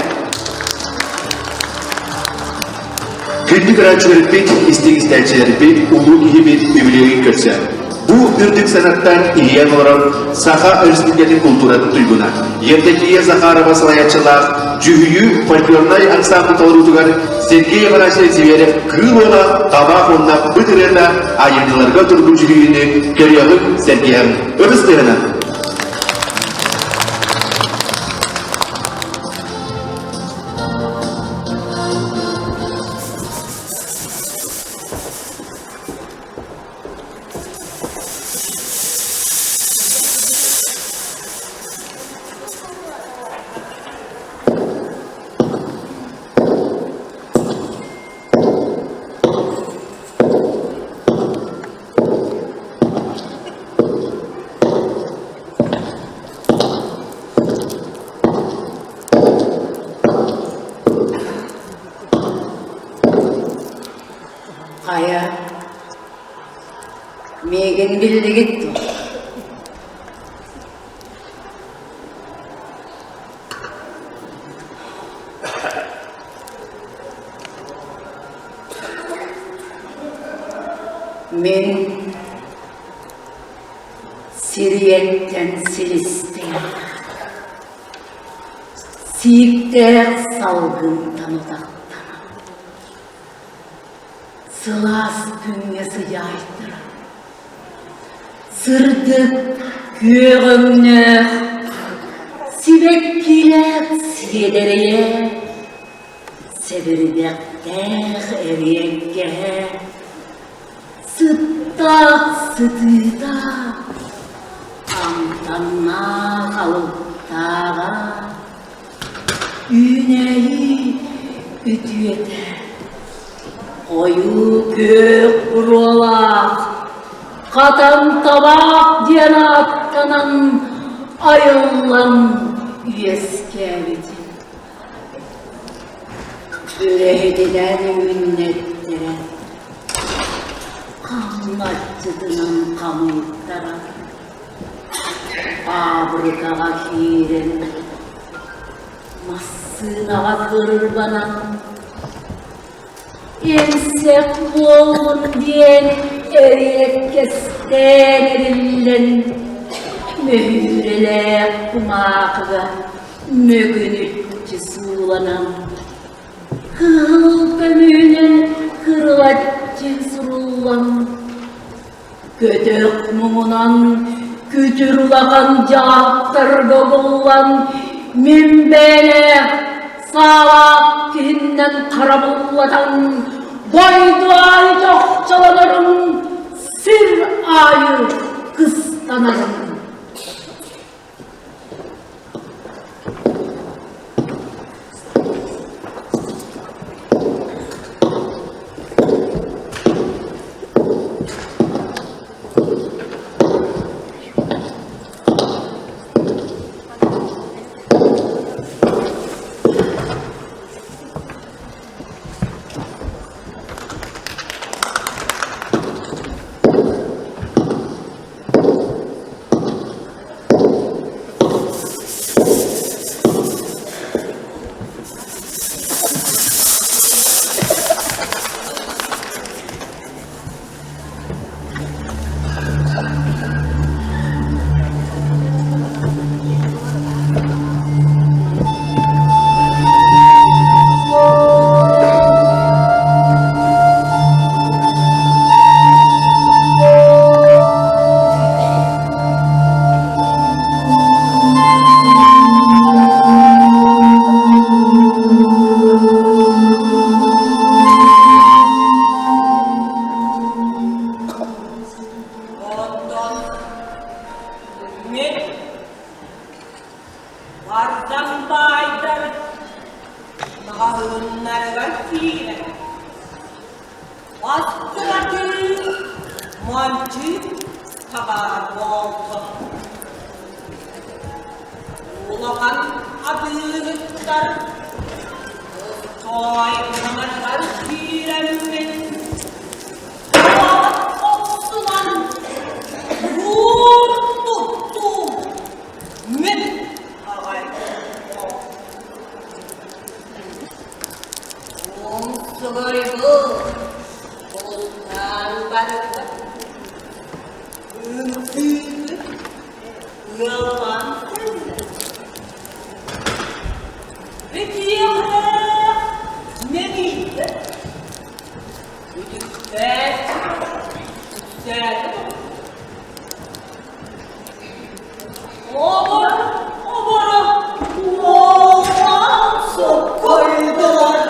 Күндү көрөөччүлэрбит, истиҥ истээччилэрбит улуу киһибит үбүлүөйүн көрсө. Бу үрдүк санаттан иһийэн олорон Саха Өрөспүүбүлүкэтин култууратын туйгуна Евдокия Захарова салайааччылаах Дьүһүйүү фольклорнай ансамбль толоруутугар Сергей Афанасьевич Зверев Кыыл уола табаах уонна быт ырыата айымньыларга турбут дьүһүйүүнү көрүөҕүҥ, сэргиэҕиҥ. Ытыс тыаһынан! Хайа, миигин биллигит дуо? Мин сириэттэн силистээх, сииктээх салгынтан утахтанан, сылаас күҥҥэ сыдьаайтаран, сырдык күөх өҥнөөх, сибэккилээх сиэдэрэйэ, сэбирдэхтээх эриэккэһэ, Сыттаах сытыыта, амтаннаах алыптааҕа, үүнээйи үтүөтэ, хойуу күөх буруолаах, хатан табаах диэн ааттанан айыллан үөскээбитим. Үлэһитинэн үүннэттэрэ, хамначчытынан хамыйтаран, фабрикаҕа киирэн, массыынаҕа кырбанан, эмсэх буоллун диэн эриэккэстээн эриллэн, мөһүүрэлээх кумаахыга мөгүнүччү сууланан, кыһыл көмүһүнэн кырылаччы суруллан, көтөх муҥунан күтүр улахан дьааттарга угуллан, мин бэйэлээх саалаах киһиннэн харабыллатан, дойду аайы чохчолонорум, сир аайы кыстанарым. Бардам баайдар маҕаһыыннарыгар киирэн, аттылатыы манчыык табаар буолбут. Улахан атыыһыттар Остуойкаларыгар киирэммин, туох охсунан уурбуттуу мин аҕай Умсугуйбут бултаан барда Үҥкүүбүт ыаллаан кэллэ Бүтүөхтээх нэмийдэ Үтүктээх үксээтэ Оборо, оборо, уоллаан соккойдулар.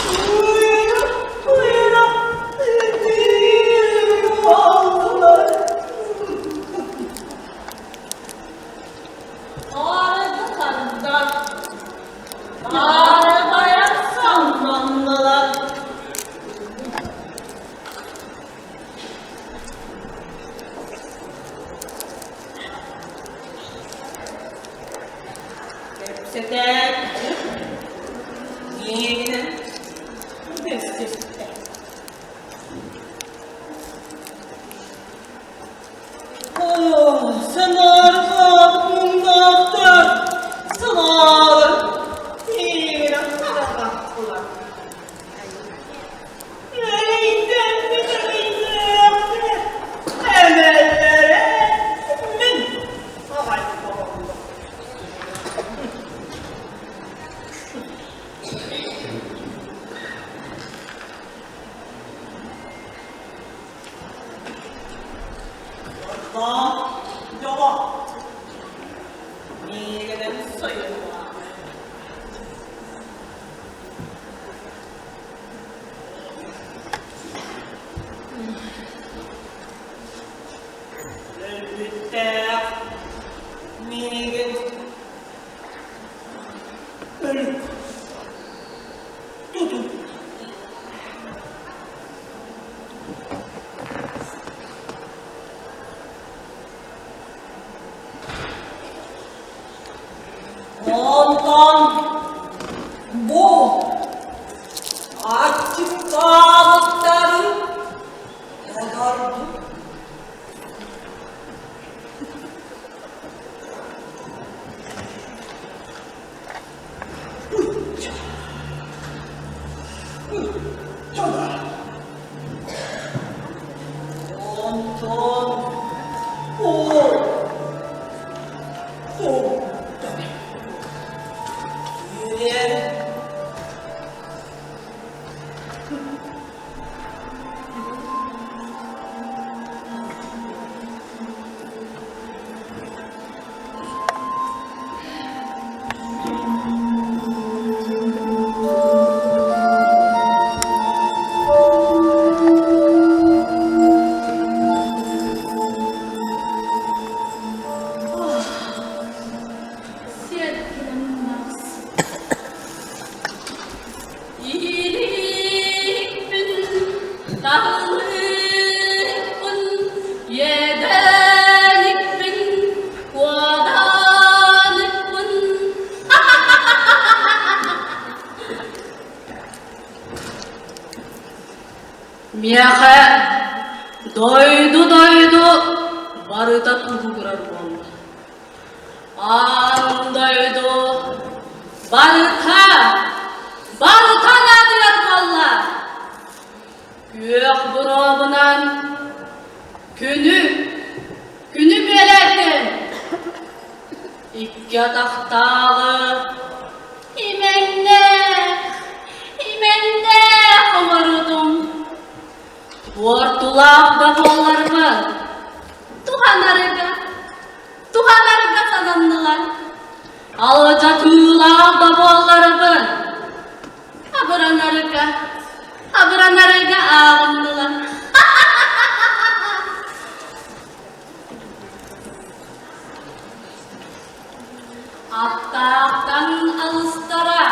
Туйра, туйра, ытыыр буоллулар. Арыгы тардар, арабайа салланнылар. Кэпсэтээт, иэҥинэн бэстистэ. Оо, санаарҕаабыт муҥнаахтар, санаалар иэҥинэн хараҕаттылар. Эрэйдэммит эрэйдээхтэр, эмэллэрэ мин аҕай буолла. Ордоох дьоло миигинэн сойуллаах. Өлбүттээх миигин өлүк тутун. Онтон бу аччыктаабыттары олордум. Онтон бу Үөрэр. Иирикпин, таһылыкпын, иэдэникпин, куоданикпын. Миэхэ дойду-дойду барыта туһугурар буолла. Аан дойду барыта, барыта наадыйар буолла. Күөх буруобунан күнү, күнү бүөлээтим. Икки атахтааҕы имэҥнээх, имэҥнээх оҥорутум. Буортулаах да буолларбын, туһанарга, туһанарга сананнылар. Алдьатыылаах да буолларбын, абыранарга, абыранарга ааҕыннылар. Аттаахтан алыстара,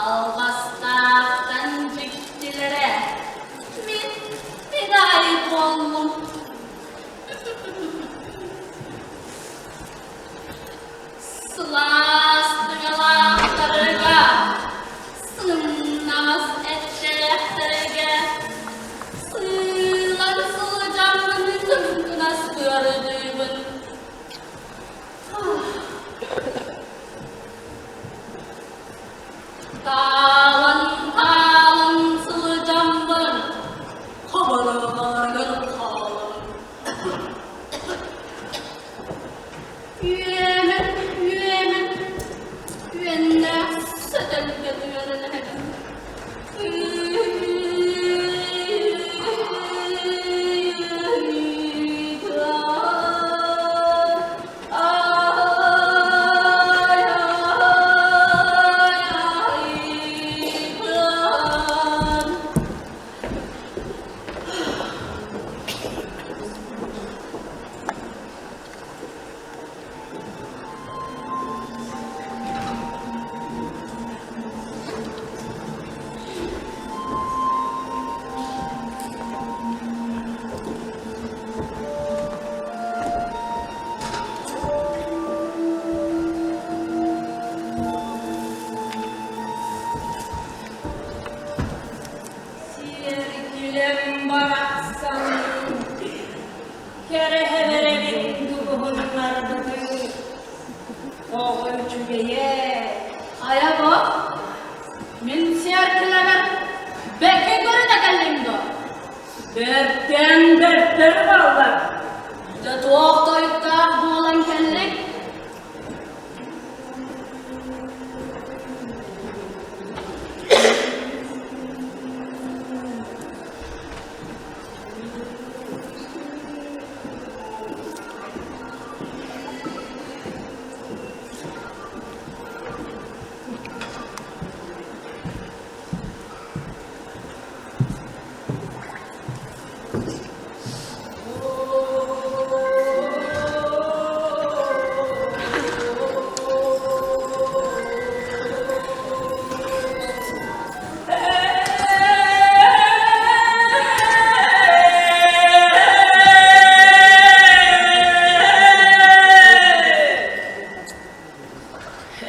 алҕастаахтан дьиктилэрэ. Мин фидаи буоллум. Сылаас тыҥалаахтарга, сымнаҕас эттээхтэргэ сыылан сылдьаммын кыҥкынас ыарыйдыыбын. Таалан-таалан сылдьаммын хабарҕаларыгар хаалан Үөмэн, үөмэн, үөннээх сөтөлгө үөрэнэбин. Сиэркилэм барахсан Кэрэһэлэрин туһуннарбытыҥ оҕо үчүгэйэ. Хайа бу? Мин сиэркилэбэр бэккэ көрүнэ кэллиҥ дуо? Бэртэн бэртэр бааллар. Дьэ туох тойуктаах буолан кэллиҥ?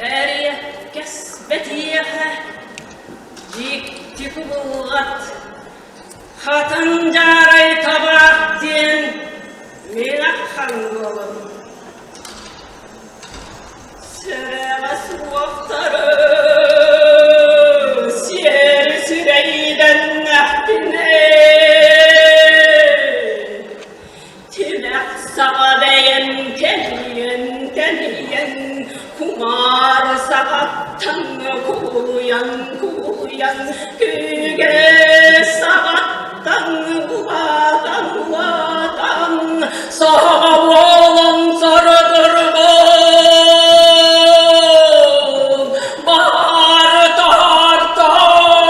Эриэккэс бэтиэхэ дьикти кубулҕат хатан дьаарай табаах диэн мин аххан буолабын. Сүрэҕэ суохтары сиэри сүрэйдэннэхпинэ Тимэх саҕа бэйэм кэлийэн кэлийэн кумаар саҕаттан кулуйан кулуйан күүгэ саҕаттан улаатан улаатан саҕа буолан сарыдыргын баары тартан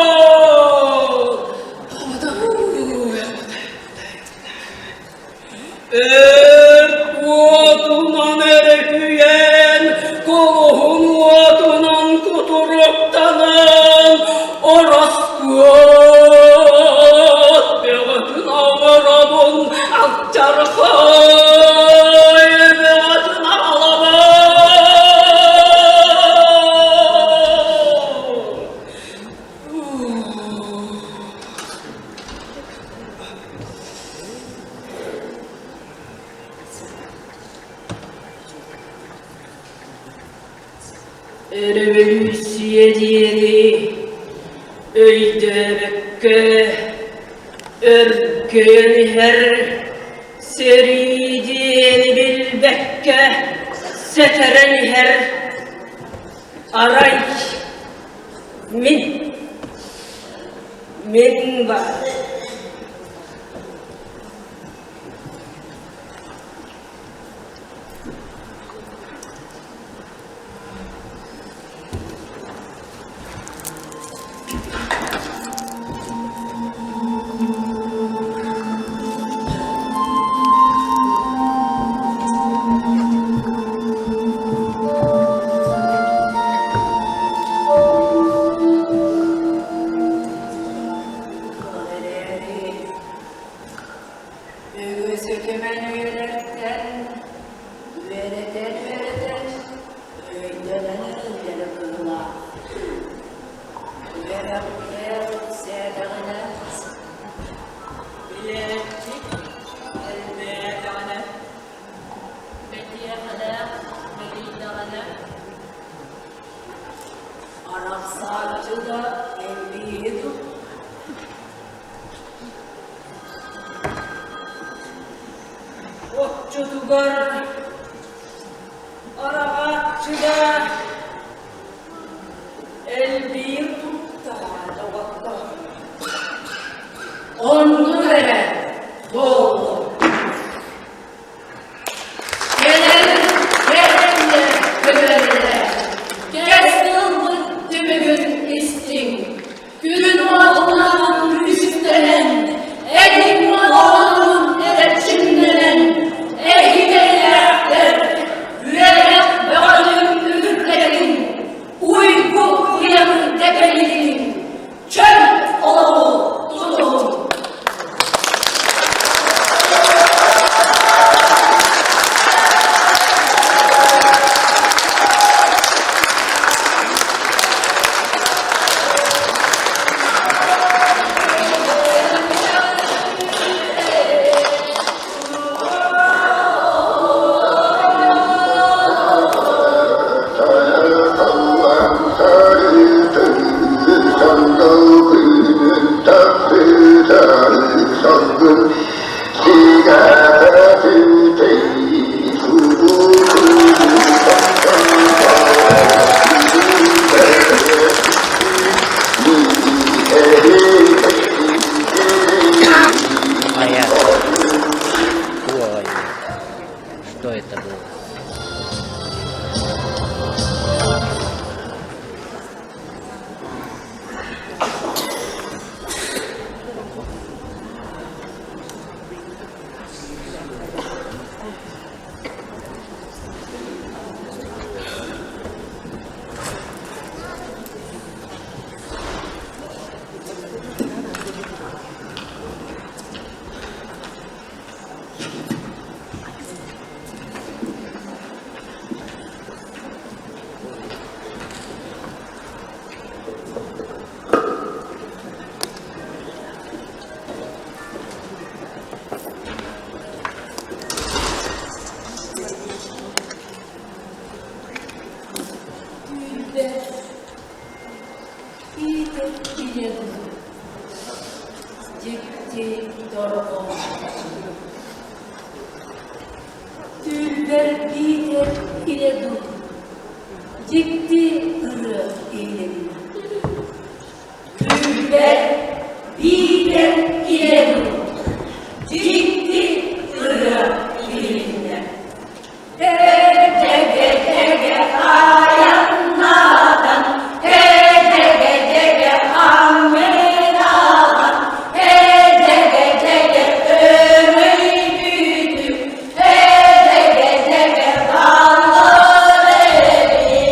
Өрт уотунан өрүһүйэн, кулуһун уотунан кутуруктанан, ороскуот бөҕөтүн оҥоробун, алдьархай бөҕөтүн аҕалабын. Өрөбөлүүссүйэ диэни өйдөөбөккө өргөйөн иһэр сэрии диэни билбэккэ сэтэрэн иһэр арай мин мин бар Үөрэтэн-үөрэтэн өйдөнөн эрэллэрэ быһыылаах. Үөрэхтээх сээтэҕинэ, билээччи элбээтэҕинэ, Бэтиэхэлээх мэлийдэҕинэ, арахсааччы да элбииһи дуу. Оччотугар араҕааччыга элбиир туттаҕа доҕоттор. Оннук эрэ буоллун. Кэлэр кэлэннэр көбөллөр, кэс тылбыт түмүгүн истиҥ, күн уотунан күүстэнэн, этиҥ оҕотун эрчимнэнэн, эһигэлээхтэр, үөрэх бөҕөтүн үрдэтин, уйгу уйаны дэкэлитин, чөл олоҕу тутуһуҥ. Понятно. Ой, что это было? Түүлбэр иитэр илэ дуу, дьикти дорҕоон Түүлбэр биитэр илэ дуу, дьикти ырыа иһилиннэ. Түүлбэр биитэр илэ дуу, дьикти ырыа иһилиннэ. Тэгэ-тэгэ айаннаатан, тэгэ-тэгэ аммынаатан, тэгэ-тэгэ өҥөйбүтүм, тэгэ-тэгэ баллар эбит.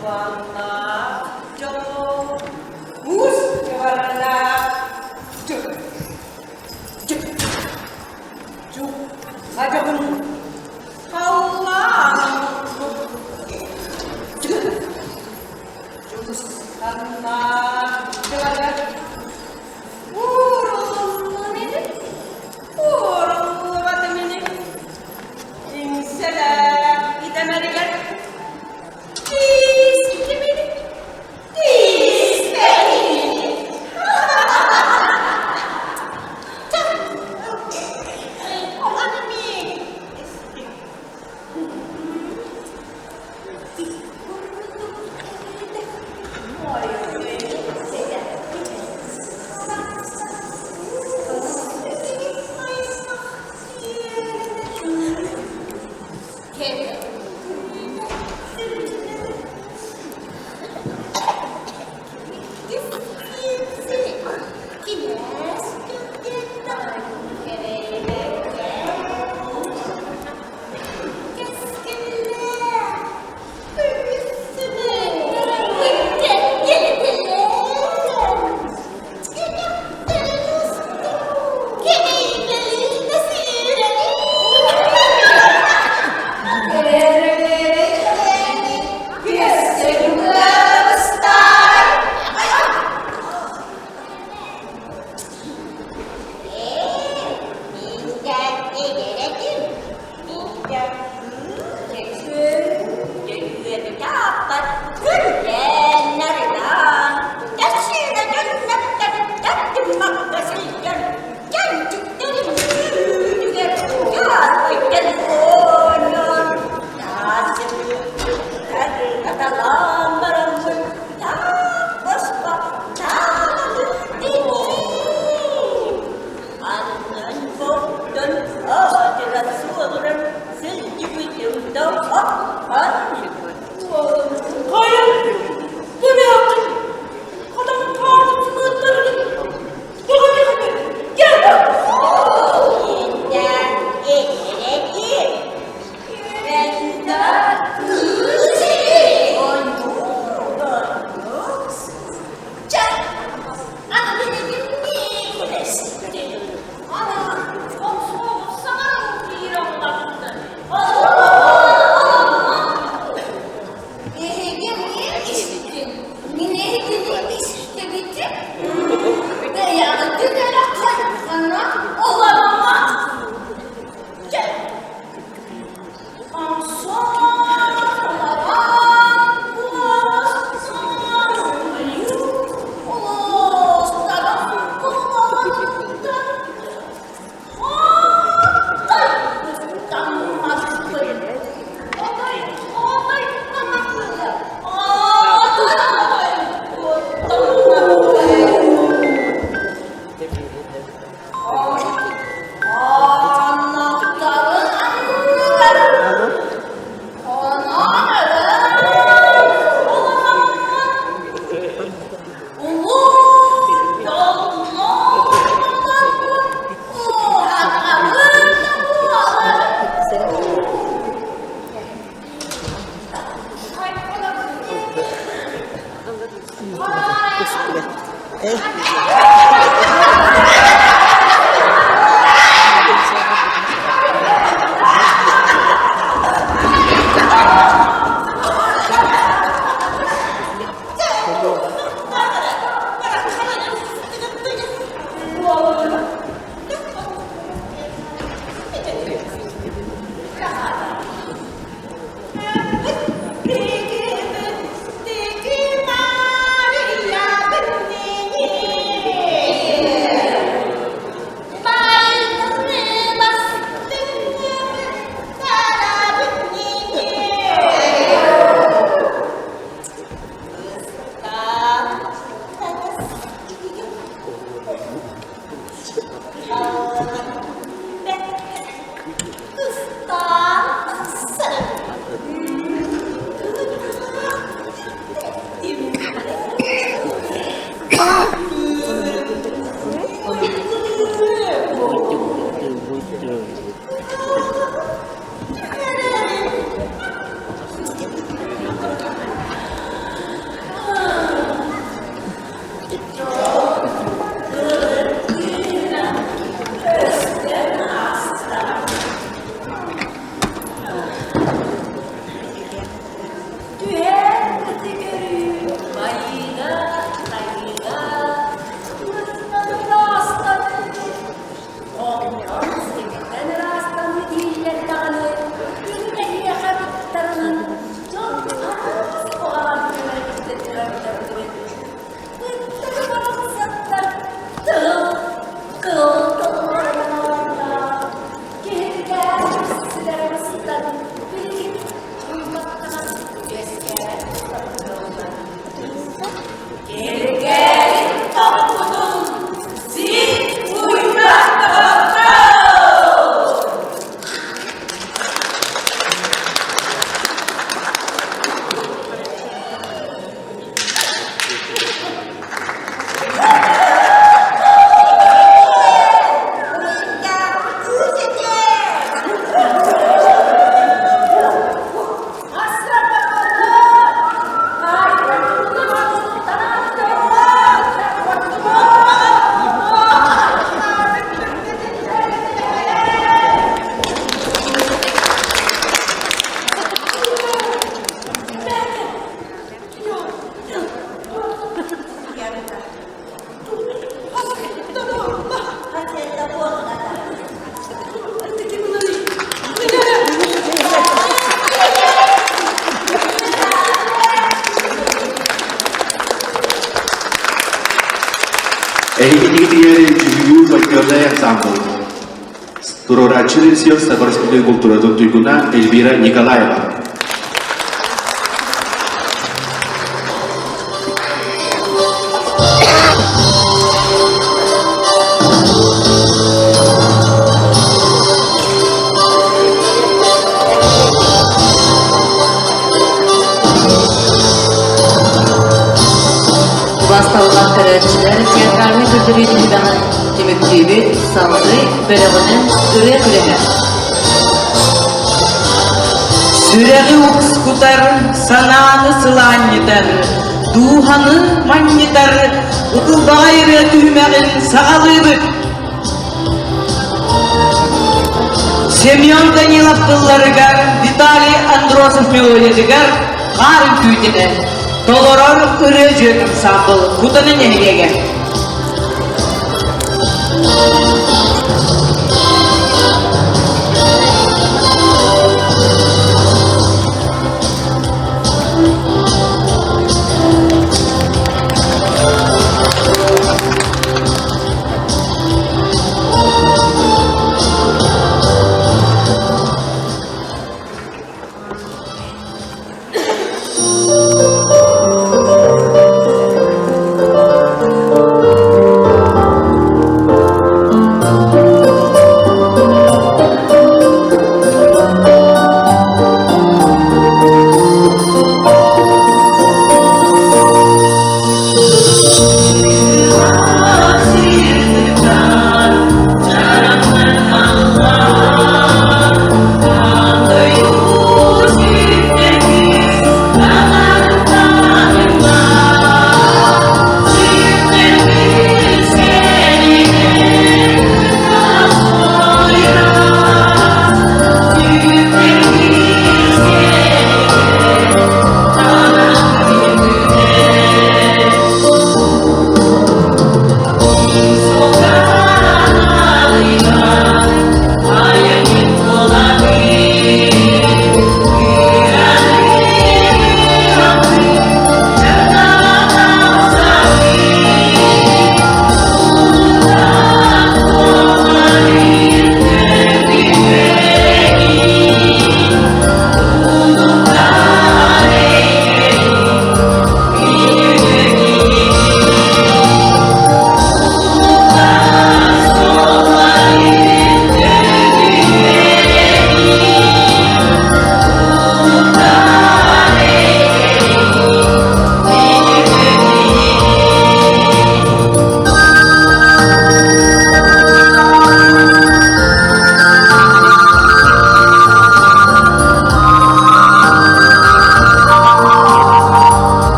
Дьуоннаах дьолу, муус дьыбардаах дьыл. Дьыл. Дьухха дьоһун, халлаан Дьыл. Дьулусханнаах дьылыгар уурулуннун ини, ууруллубатым ини. Иҥсэлээх идэмэригэр тииспитим ини, тииспэтим ини. Аны миигин истиҥ. Күбэҕэй ансаамбыл. Туруорааччы режиссер Саха Республикатын култууратын туйгуна Эльвира Николаева. Басталлаах көрөөччүлэр театральнай көрдөрүү түһүмэҕин түмүктүүбүт, салгыы бөлөҕүнэн ырыа күрэһэ. Сүрэҕи укскутар, санааны сылаанньытар, дууһаны манньытар ытылбаҕай ырыа түһүмэҕин саҕалыыбыт. Семен Данилов тылларыгар, Виталий Андросов мелодиятыгар хаар үҥкүүтүнэн толорор ырыа дьүөт ансаамбыл Кутана нэһилиэгэ.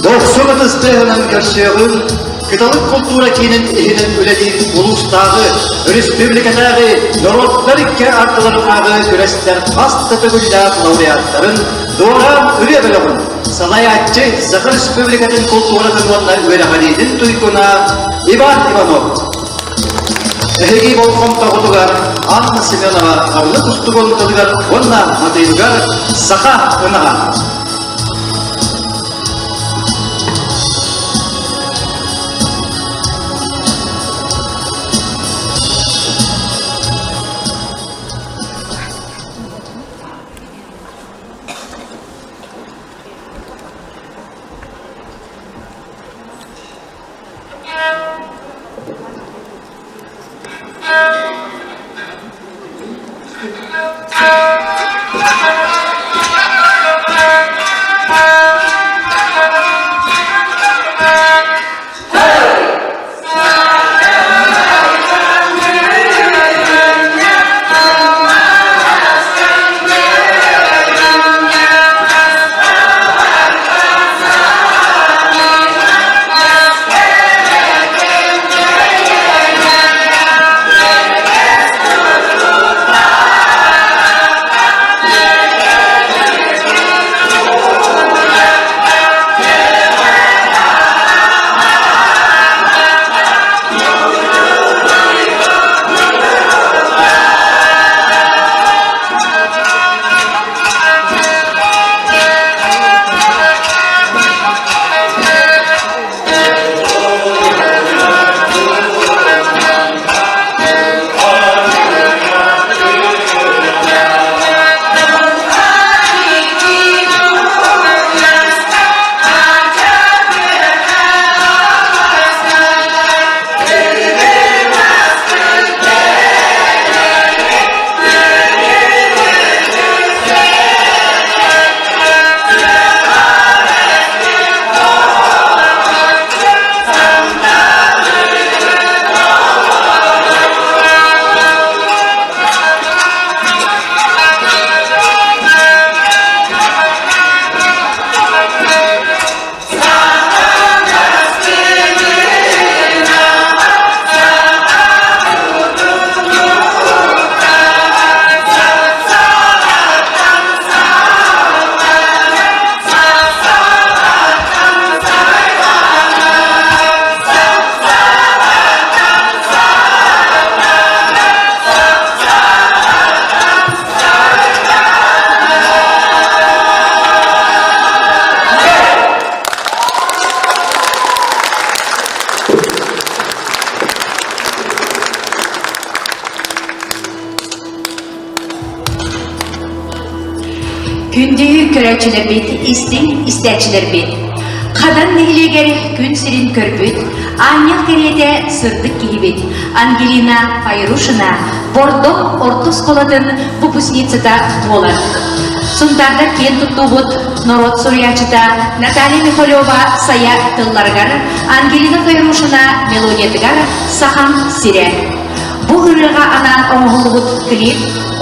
Дохсун ытыс тыаһынан көрсүөҕүҥ Кыталык култуура киинин иһинэн үлэлиир улуустааҕы, өрөспүүбүлүкэтээҕи норуоттар икки ардыларынааҕы күрэстэр хас да төгүллээх лауреаттарын Дуораан ырыа бөлөҕүн салайааччы Саха Республикатын култууратын уонна үөрэҕириитин туйгуна Иван Иванов. Эһиги болҕомтоҕутугар Анна Семенова Арылы кустугун тылыгар уонна матыыбыгар Саха ынаҕа. Күндү көрөөччүлэрбит, истиҥ истээччилэрбит! Хадан нэһилиэгэр күн сирин көрбүт, аанньал кэриэтэ сырдык киһибит Ангелина Файрушина Бордоҥ орто оскуолатын выпускницата буолар. Сунтаардар киэн туттуубут норуот суруйааччыта Наталья Михалева сайа тылларыгар, Ангелина Файрушина мелодиятыгар «Сахам сирэ». Бу ырыаҕа анаан оҥоһуллубут клип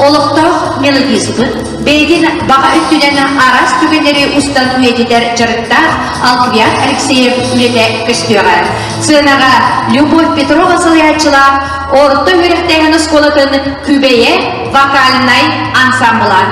олохтоох мелодиспыт бэйэтин баҕа өттүнэн араас түгэннэри устан үйэтитэр дьарыктаах Алквиад Алексеев үлэтэ көстүөҕэ. Сыанаҕа Любовь Петрова салайааччылаах орто үөрэхтээһин оскуолатын Күбэйэ вокальнай ансамбла.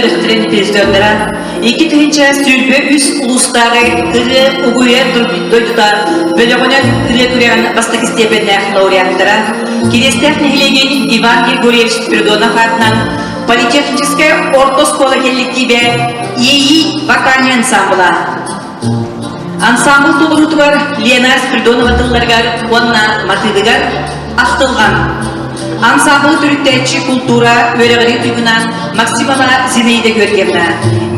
бөлөхтөрүн призердара, 2023 улуустааҕы ырыа угуйа дойдута бөлөҕүнэн ырыа күрэҕин бастакы степеннээх лауреаттара, Кириэстээх нэһилиэгин Иван Григорьевич Спиридонов аатынан политехническай орто оскуола кэлликтиибэ Иэйии вокальнай ансаамбыла. Ансаамбыл толоруутугар Лена Спиридонова тылларыгар уонна матыыбыгар Ахтылҕан. Ансаамбылы төрүттээччи култуура үөрэҕирии туйгуна Максимова Зинаида Георгиевна.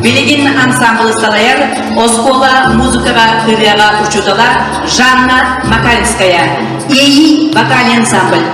Билигин ансаамбылы салайар оскуола музыкаҕа ырыаҕа учуутала Жанна Макаринская. Иэйии вокальный ансамбль.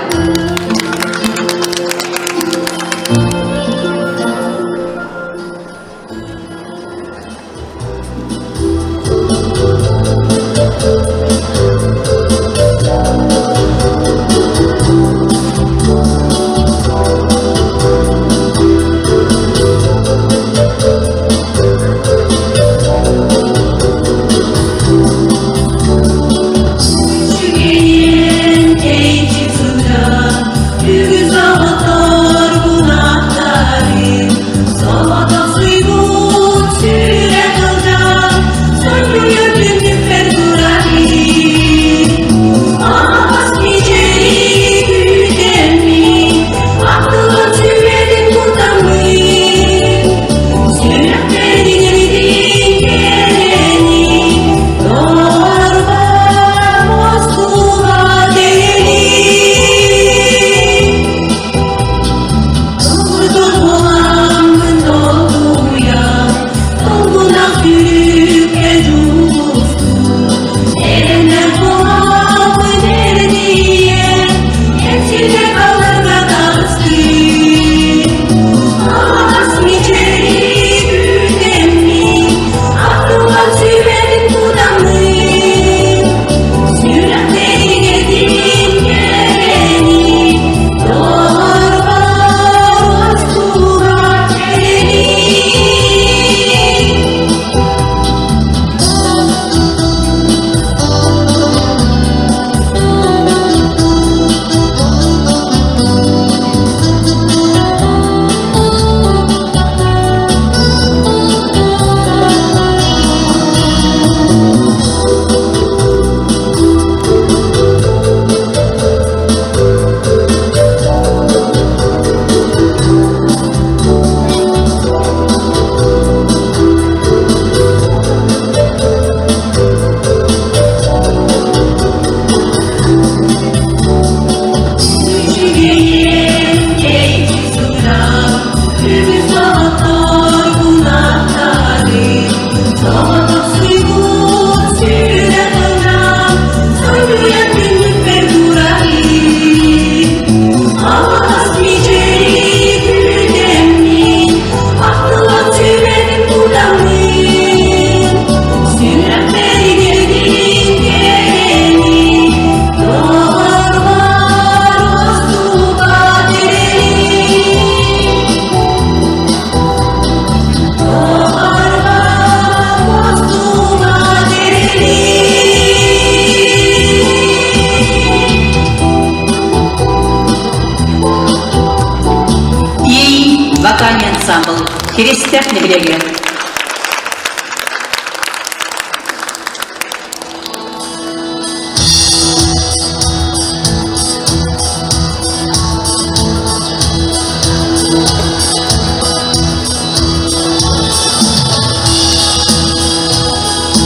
Иэйии вокальный ансамбл Киристээх нэһилиэгэ.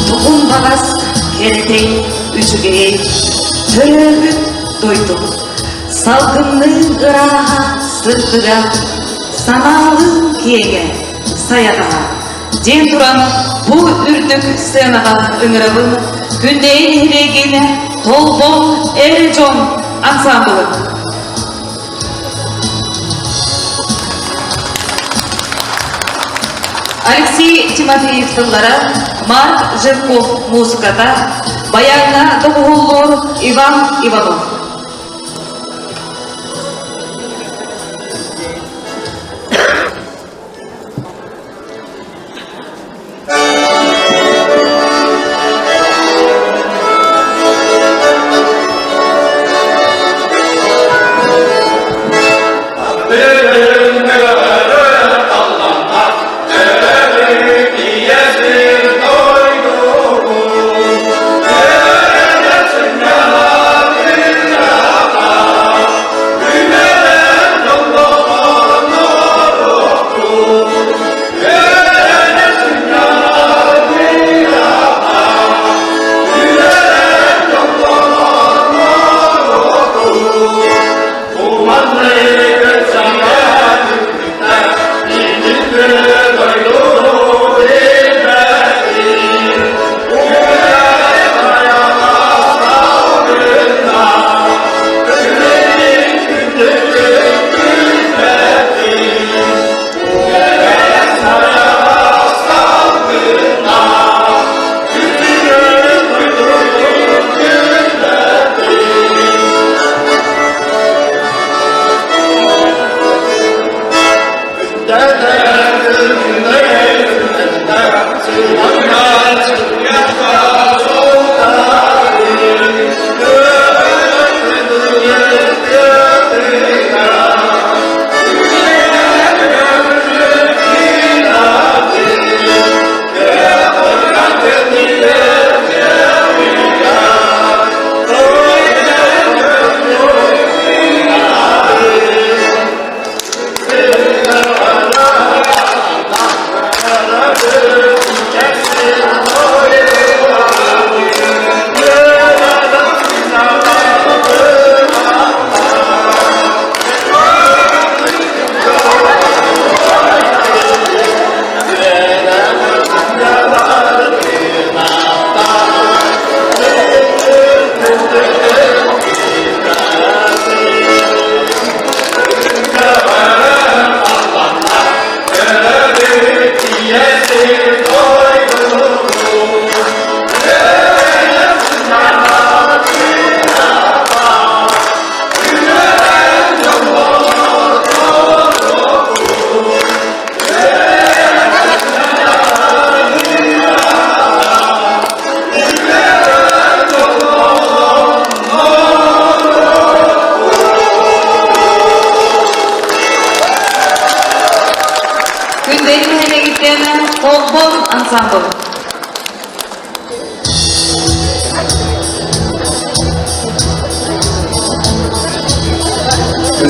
Тугун баҕас кэрэтэй, үчүгэй, төрөөбүт дойдум. Салгынныын ырааһа, сырдыга, санаалыын киэҥэ, сайаҕаһа. Диэн туран, бу үрдүк сценаҕа ыҥырабын Күндэйи нэһилиэгин Толбон эр дьон ансаамбылын. Алексей Тимофеев тыллара, Марк Жирков музыката, баяҥҥа доҕуһуоллуур Иван Иванов.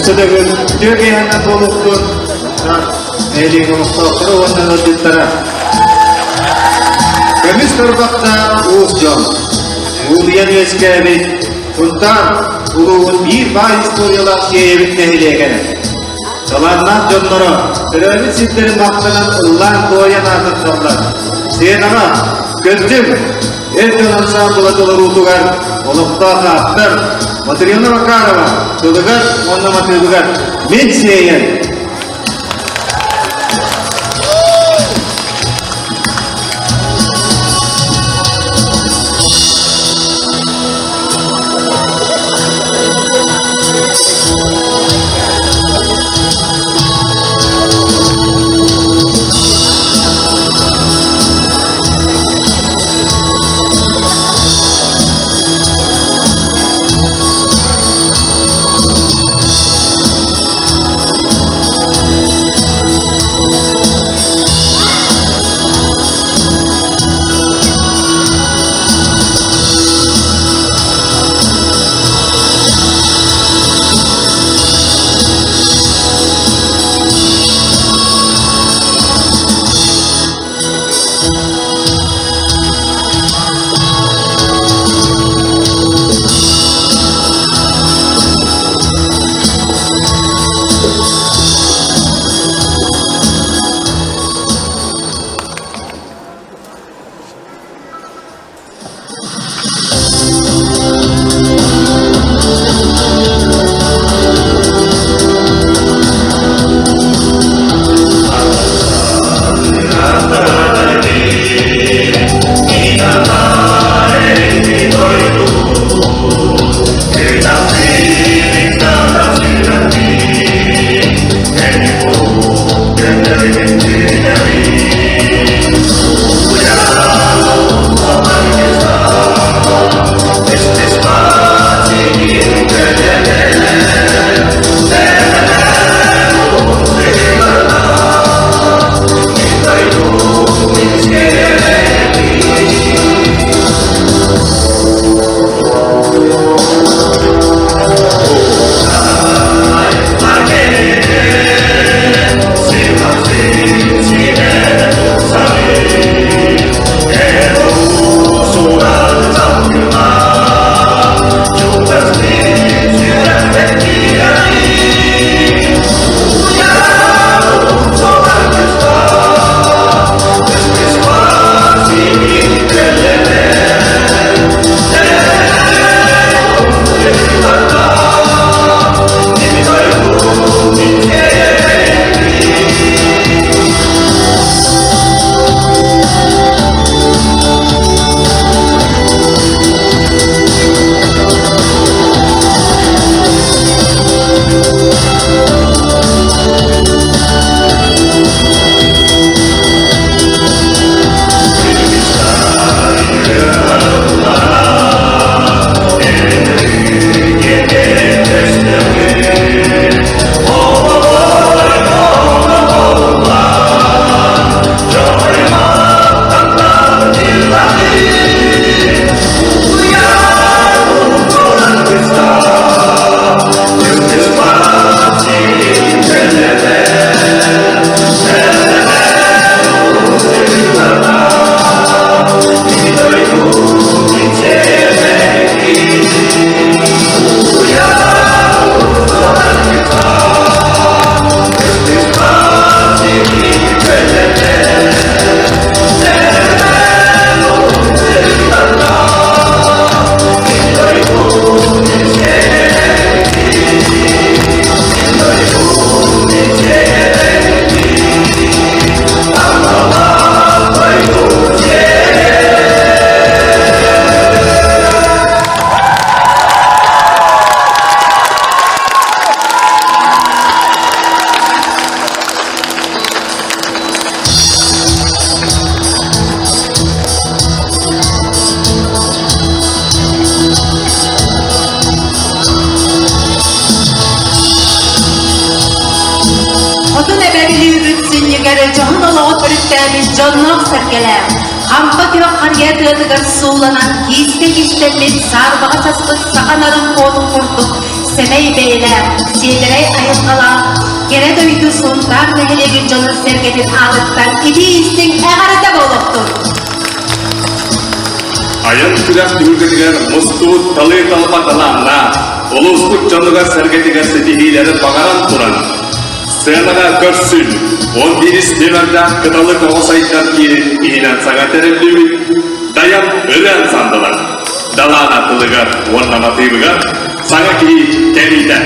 Өссө төгүл үтүө киэһэнэн буолуохтун нэһилиэк олохтоохторо уонна ыалдьыттара. Көмүс торбохтоох уус дьон Уулуйан үөскээбит Сунтаар улууһун биир баай историялаах Сиэйэбит нэһилиэгэ. Талааннаах дьонноро төрөөбүт сирдэрин махтанан ыллаан-туойан аатырдаллар. Сценаҕа Көрдүм эр дьон ансаамбыла толоруутугар олохтоох ааптар Матрена Макарова тылыгар уонна матыыбыгар Мин Сиэйэм Хотун эбэ Бүлүүбүт сүнньүгэр дьоһун олоҕу төрүттээбит дьонноох-сэргэлээх, хампа күөх харыйа тыатыгар сууланан киискэ кистэммит саарбаҕа саспыт саха нарын куотун курдук. сэмэй бэйэлээх, сиэдэрэй айылҕалаах, кэрэ дойду Сунтаар нэһилиэгин дьонун-сэргэтин аатыттан итии-истиҥ эҕэрдэ буолуохтун! Айан күрэх түһүлгэтигэр мустубут талыы-талба талааннаах, улууспут дьонугар-сэргэтигэр ситиһиилэри баҕаран туран, сценаҕа көрсүн, 11 нүөмэрдээх Кыталык оҕо сайдар киинин иһинэн саҥа тэриллибит Дайан ырыа ансаамбыла Далаана тылыгар уонна матыыбыгар саҥа киһи кэлиитэ.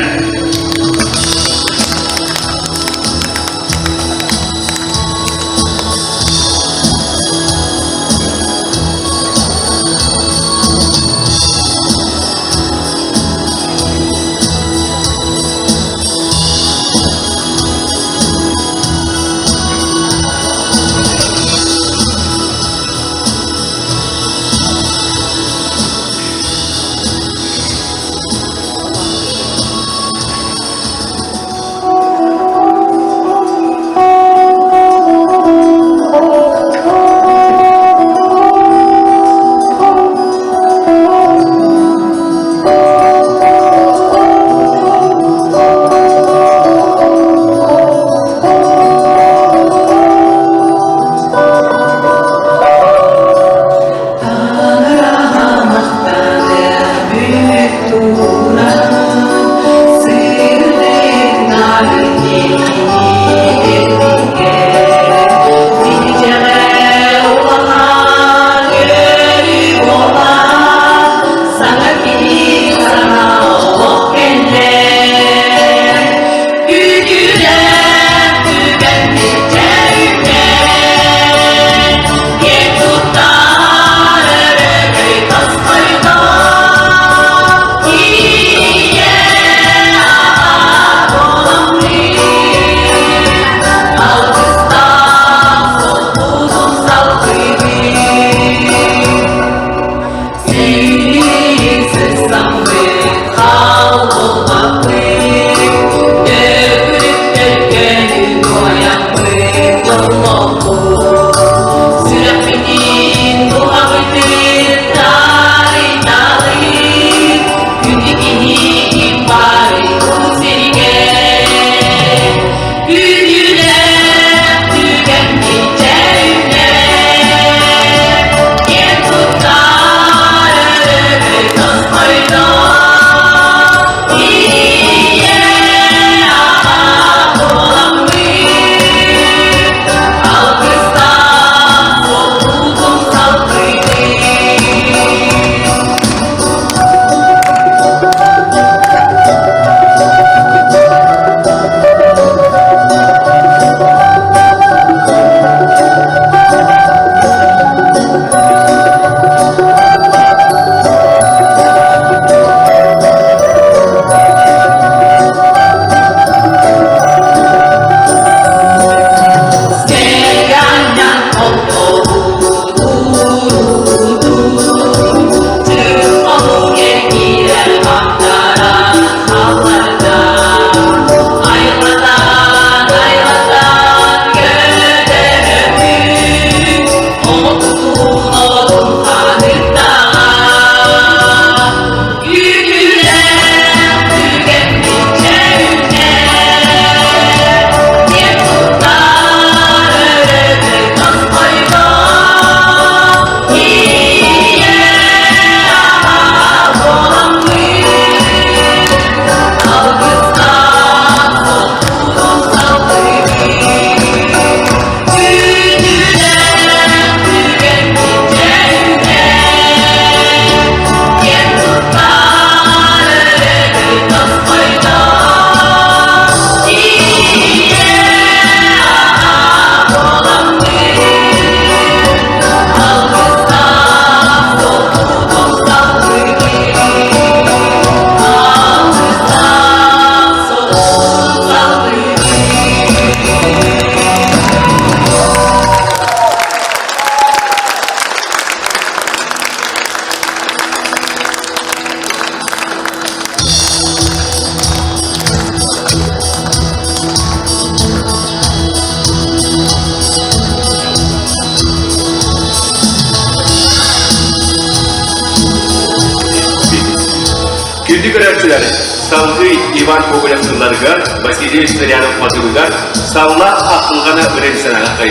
Күндү көрөөччүлэр! Салгыы Иван Гоголев тылларыгар, Василий Зырянов матыыбыгар Салла ахтылҕана ырыа сыанаҕа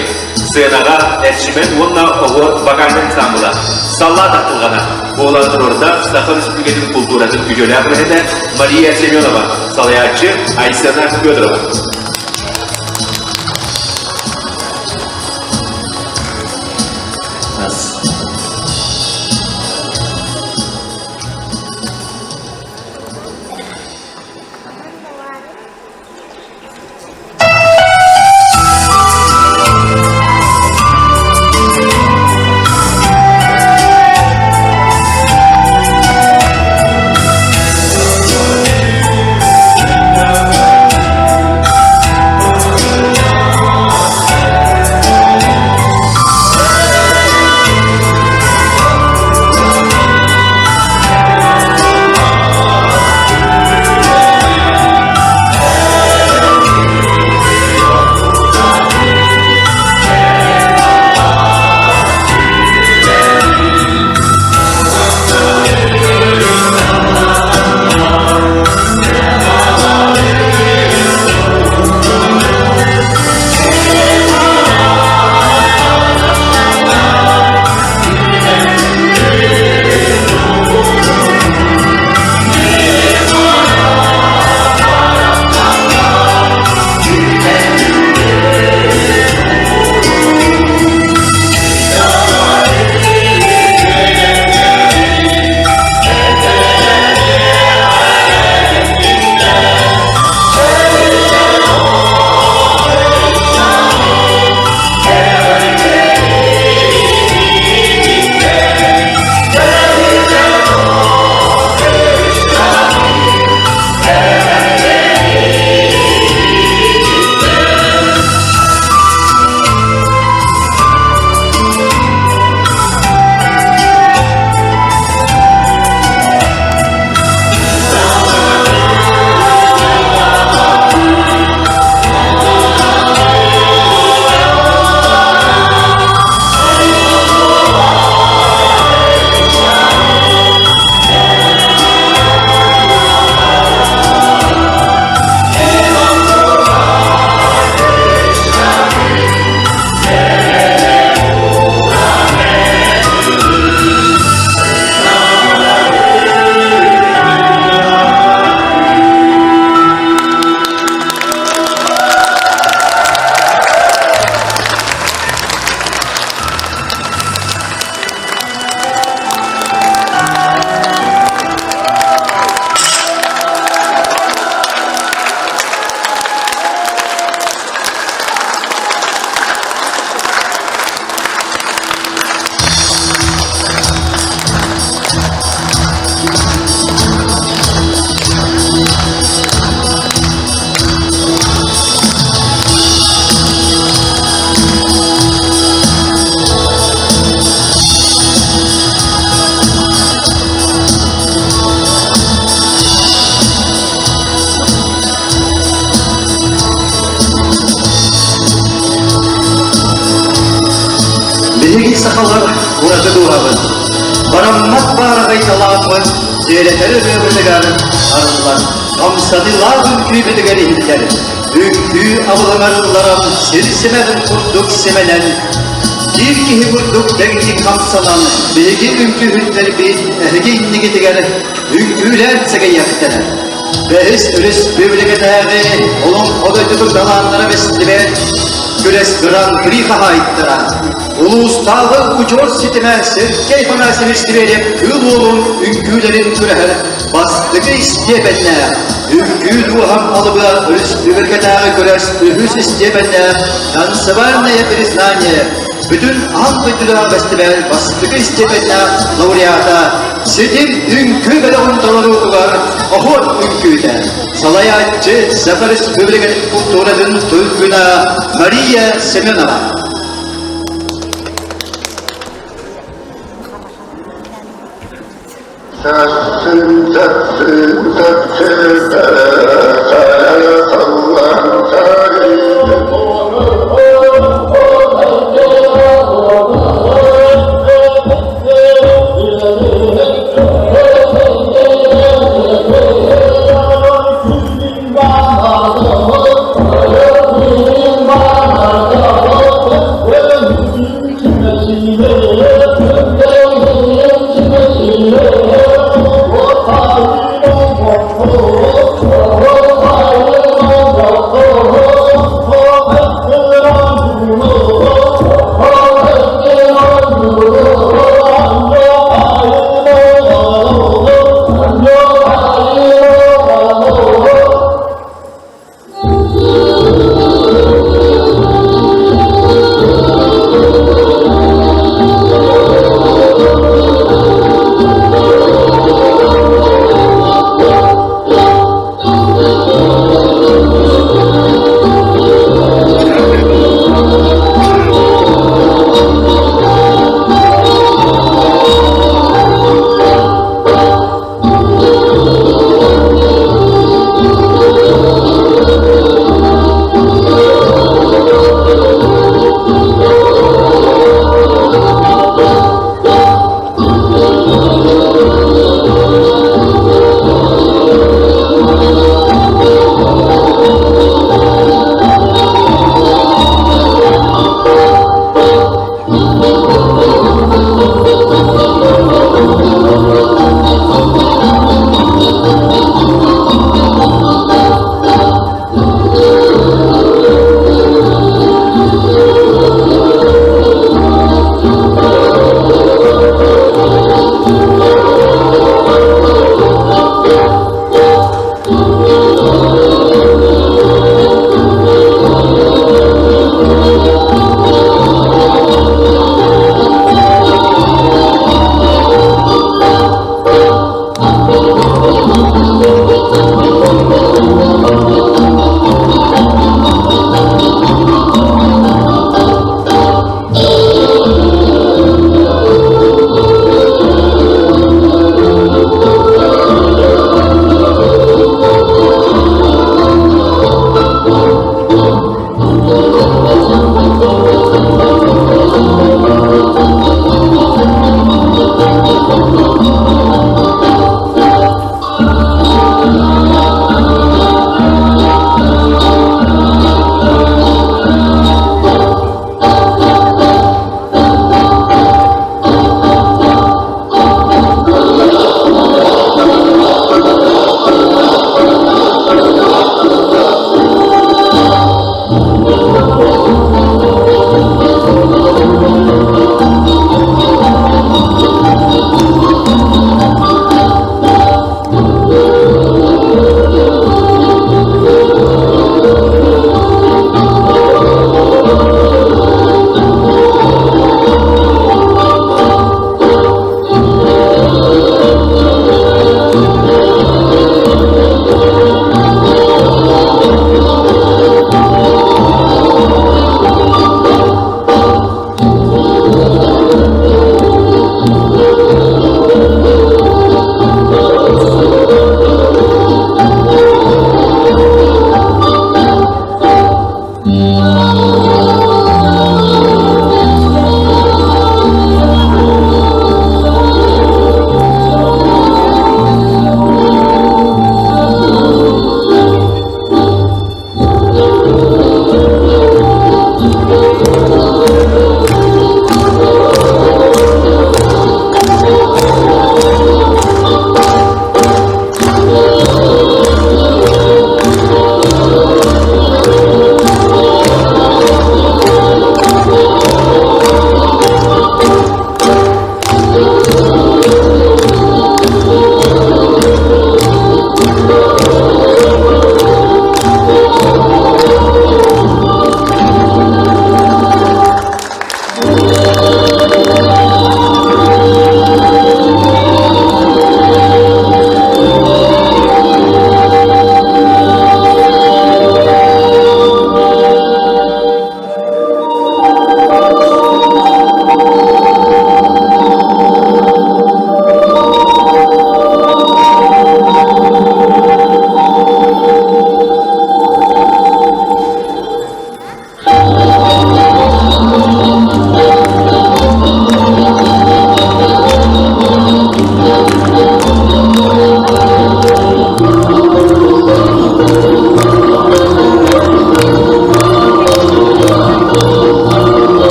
Сыанаҕа Эрчимэн уонна Оһуор вокальнай ансаамбыла Саллаат ахтылҕана буолан туруорда Саха Республикатын култууратын үтүөлээх үлэһитэ Мария Семенова, салайааччы Айсена Федорова. Биһиги сахалар ураты дууһабыт. Бараммат баараҕай талааммыт дьиэрэтэр ырыабытыгар арыллар, хамсатыылаах үҥкүүбүтүгэр иһиллэр. Үҥкүү абылаҥар ылларан сир симэҕин курдук симэнэн, биир киһи курдук дэҥник хамсанан, биһиги үҥкүүһүттэрбит эһиги иннигитигэр үҥкүүлээн сэгэйиэхтэрэ. Бэһис өрөспүүбүлүкэтээҕи Олоҥхо дойдутун талааннара бэстибээл күрэс Гран-при хаһаайыттара улуустааҕы удьуор ситимэ Сергей Афанасьевич Тверев Кыыл Уолун үҥкүүлэрин күрэһэр бастакы истиэпэннээх үҥкүү дууһам алыбыа өрөспүүбүлүкэтээҕи күрэс үһүс истиэпэннээх танцевальное признание бүтүн аан дойдутааҕы бэстибээл бастакы истиэпэннээх лауреата Ситим үҥкүү бөлөҕүн толоруутугар Оһуор үҥкүүтэ салайааччы Саха Республикатын култууратын туйгуна Мария Семенова. Сарсын сарсын сарсыта хара халлаан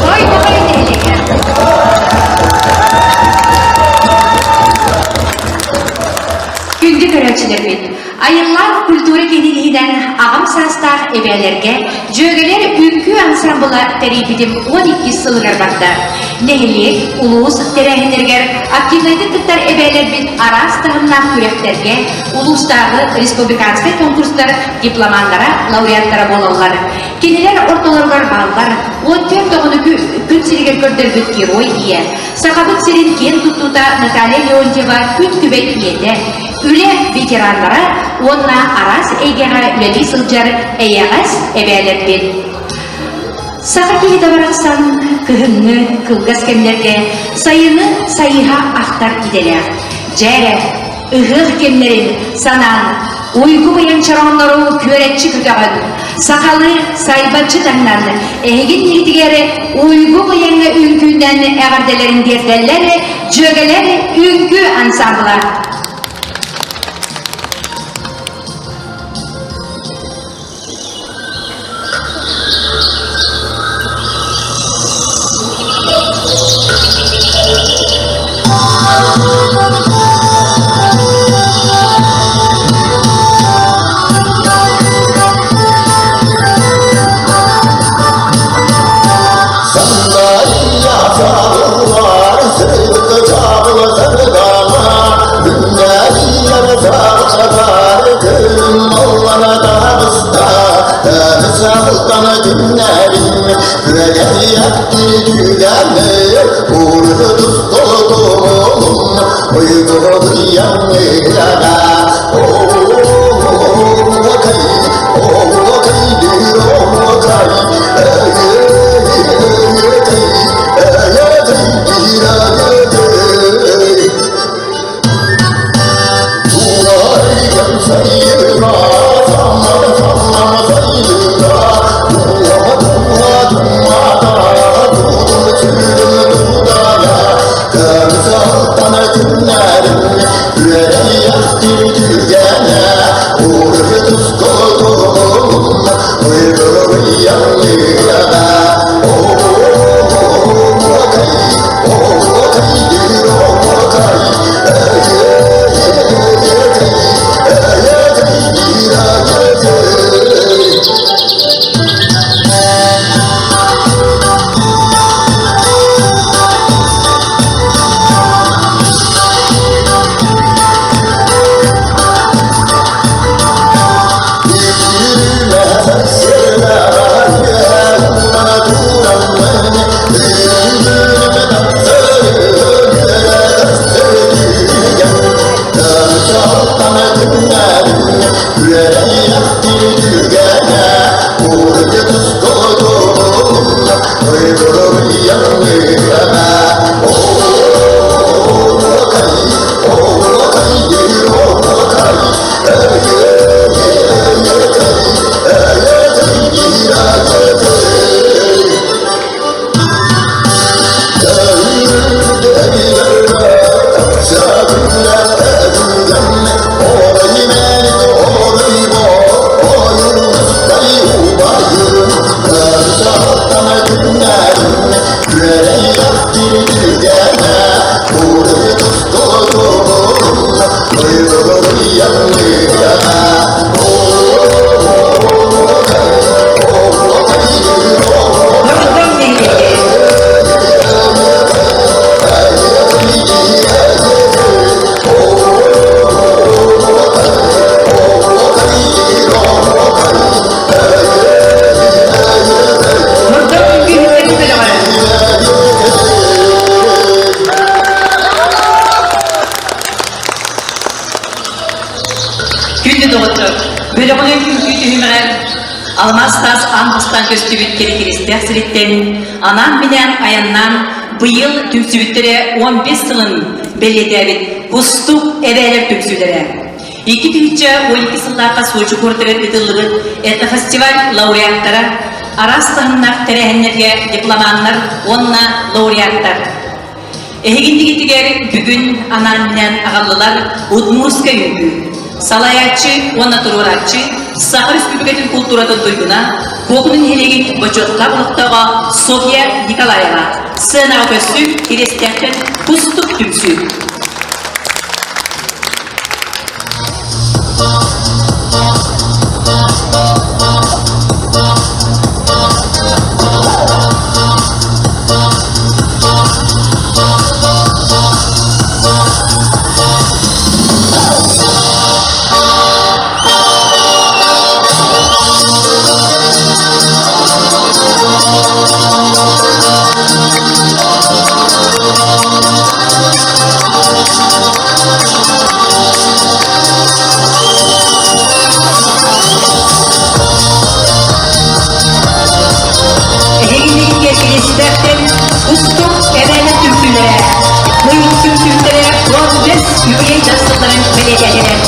Той-тоҕой нэһилиэгэ. Күндү көрөөччүлэрбит, айыллаах культура киинин иһинэн аҕам саастаах эбээлэргэ Дьүөгэлэр үҥкүү ансамбла тэрийбитим 12 сылыгар барда. Нэһилиэк, улуус тэрээһиннэригэр активнайдык кыттар эбээлэрбит араас таһымнаах күрэхтэргэ улуустааҕы республиканскай конкурстар дипломаннара, лауреаттара буолаллар. Кинилэр ортолоругар бааллар 14 оҕону күн сиригэр көрдөрбүт герой ийэ, Сахабыт сирин киэн туттуута Наталья Леонтьева күн күбэй ийэтэ, үлэ ветераннара уонна араас эйгэҕэ үлэлии сылдьар эйэҕэс эбээлэрбит. Саха киһитэ барахсан кыһыҥҥы кылгас кэмнэргэ сайыны сайыһа ахтар идэлээх. Дьэ эрэ, ыһыах кэмнэрин санаан, уйгу быйаҥ чорооннору күөрэччи көтөҕөн, сахалыы сайбаччы таҥнан, эһигин иһитигэр уйгу быйаҥ үҥкүүнэн эҕэрдэлэрин тиэрдэллэр Дьүөгэлэр үҥкүү ансамбла. көстүбүт кэрэ-киристээх сириттэн анаан-минээн айаннаан быйыл түмсүбүттэрэ 15 сылын бэлиэтээбит Кустук эбээлэр түмсүүлэрэ. 2012 сыллаахха Сочи куоратыгар ыытыллыбыт этнофестиваль лауреаттара, араас таһымнаах тэрээһиннэргэ дипломаннар уонна лауреаттар. Эһигиннигитигэр бүгүн анаан-минээн аҕаллылар Удмуртскай үҥкүү. Салайааччы уонна туруорааччы Саха Республикатын култууратын туйгуна, Куокуну нэһилиэгин бочуоттаах олохтооҕо Софья Николаева. Сценаҕа көрсүү, Кириэстээхтэн Кустук түмсүү. Эһигини киристээхтэн кустук эбээлэр түмсүүлэрэ, быйыл түмсүүттэрэ 15 юбилей сылларын бэлиэтээтилэр.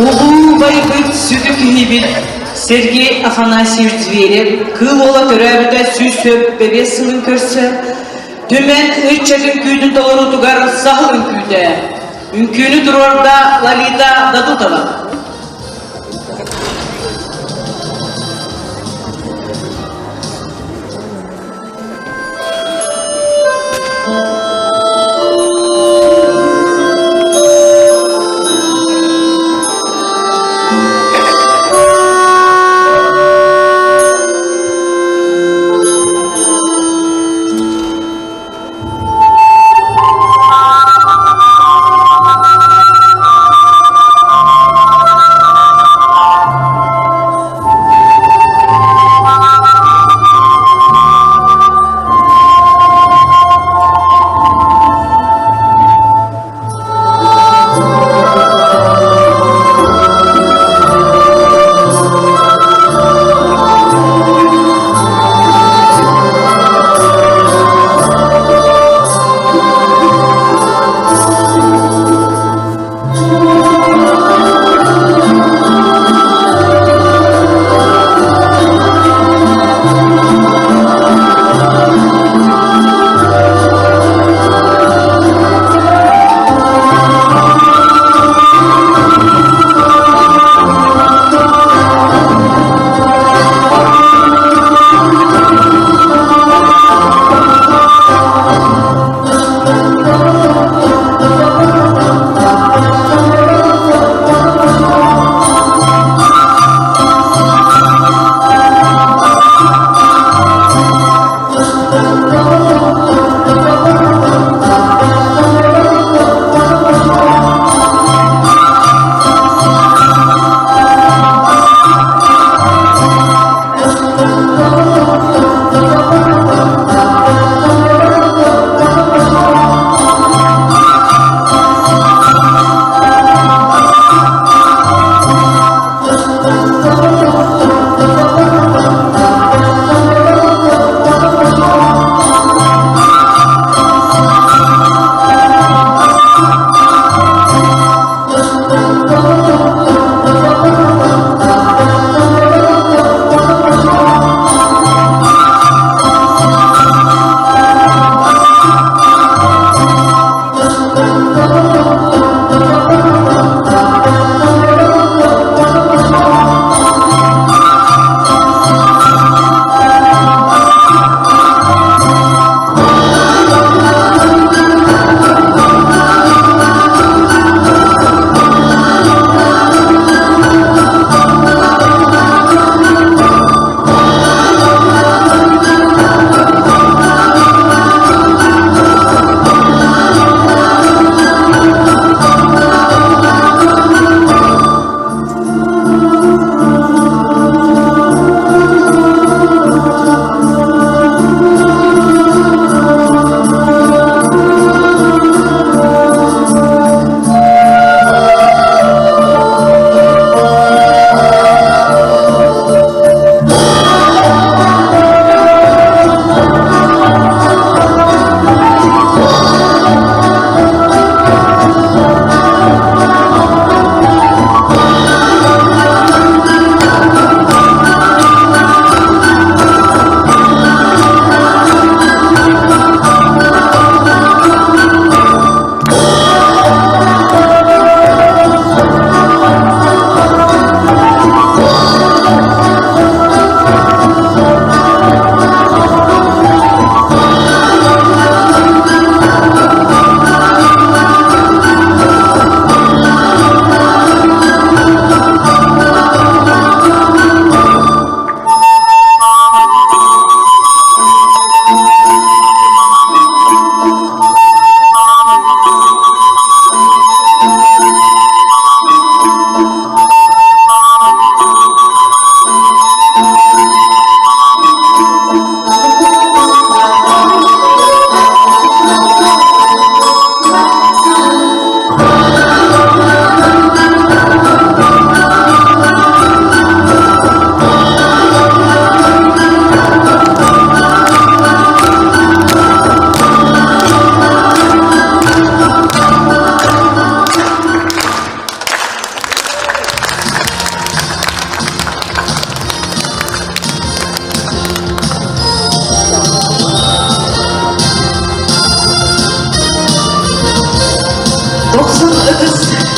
Улуу байбыт сүдү киһибит Сергей Афанасьевич Зверев кыыл уола төрөөбүтэ 105 сылын көрсө, Түмэн ыччатын күүтүн толоруутугар саһыл үҥкүүтэ. Үҥкүүнү туруорда Лолита Дадутова.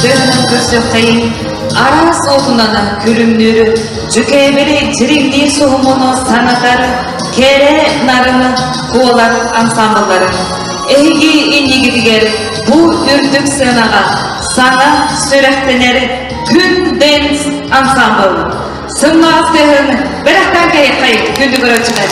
тыаһынан көрсүөххэйиҥ, араас уотунан күлүмнүүр, дьүкээбили дьириҥниир суһумуну санатар кэрэ нарын куолар ансаамбылларын. Эһиги иннигитигэр бу үрдүк сыанаҕа саҥа сүрэхтэнэр Күн Дэнс ансаамбыл. Сымнаҕас тыаһын бэлэхтээн кэһиэххэй күндү көрөөччүлэр.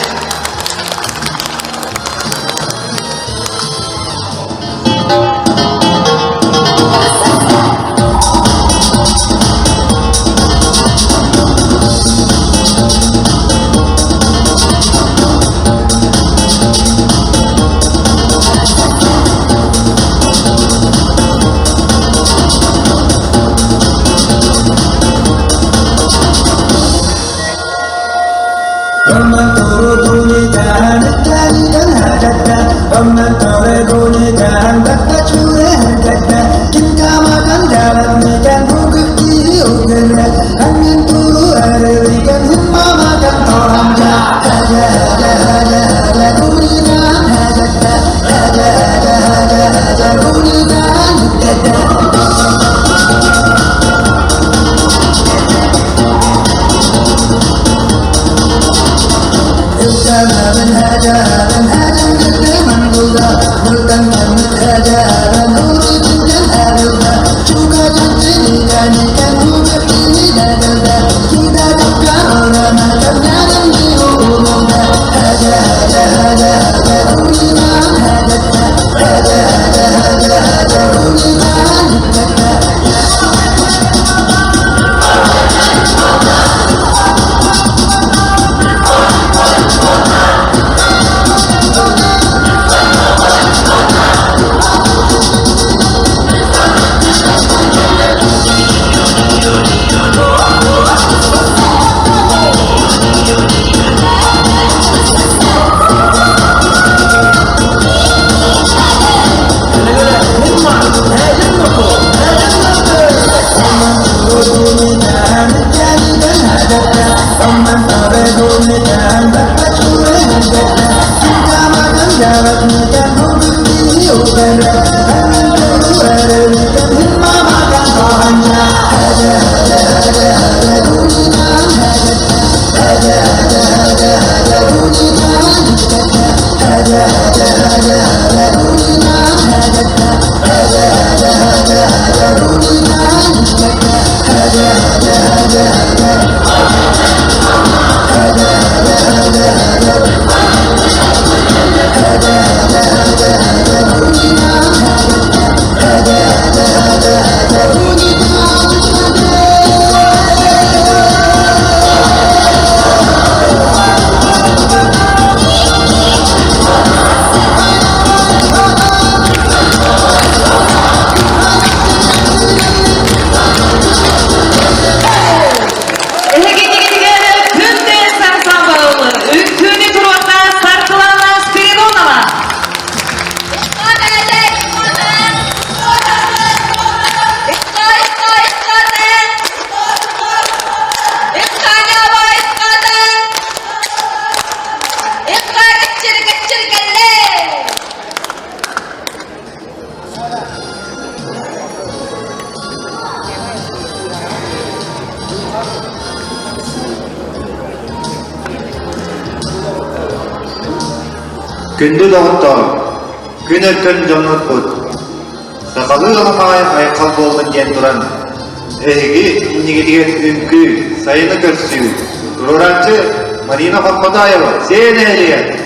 Эһигинигитигэр күн дэнс ансамбл үҥкүүнү туруорда Саргылана Спиридонова. Күндү доҕоттоор, күн өркөн дьоннорбут, сахалыы аламаҕай айхал буоллун диэн туран, эһиги иннигитигэр үҥкүү, сайыны көрсүү, туруорааччы Марина Хоппотаева, сиэн нэһилиэгэ!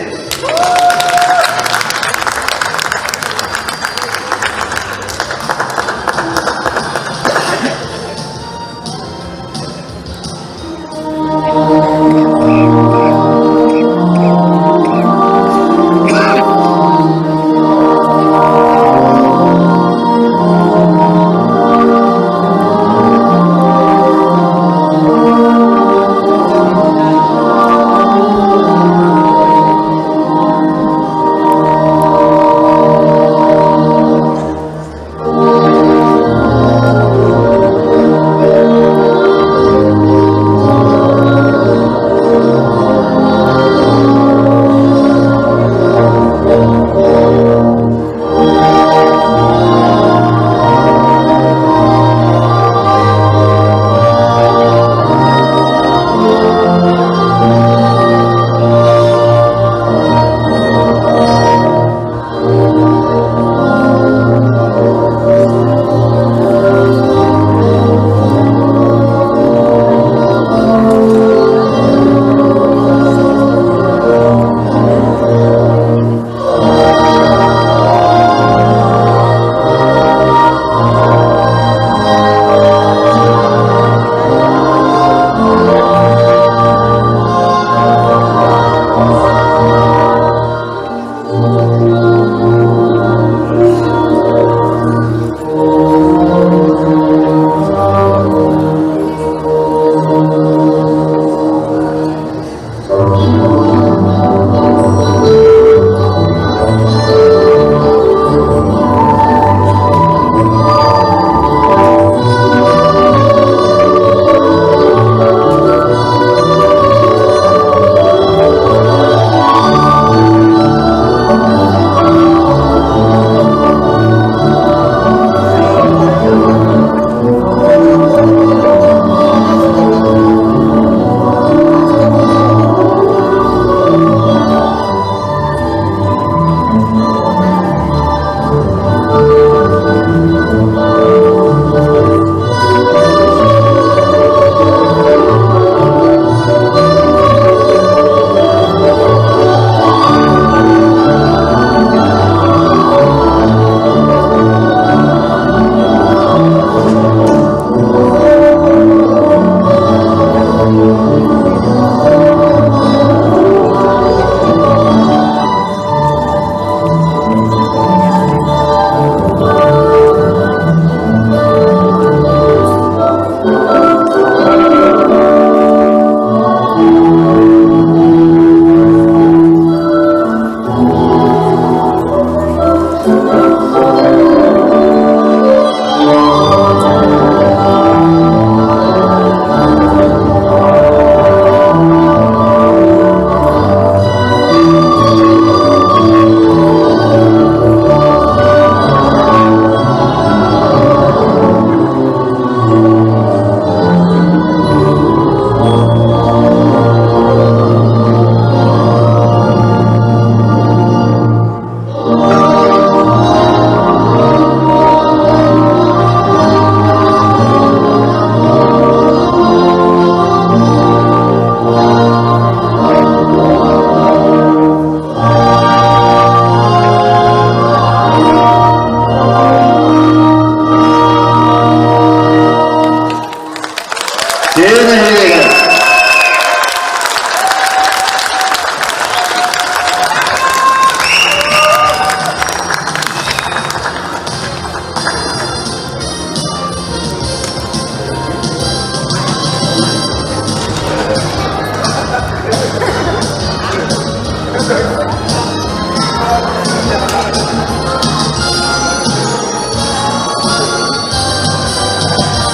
Тиэ нэһилиэгэ.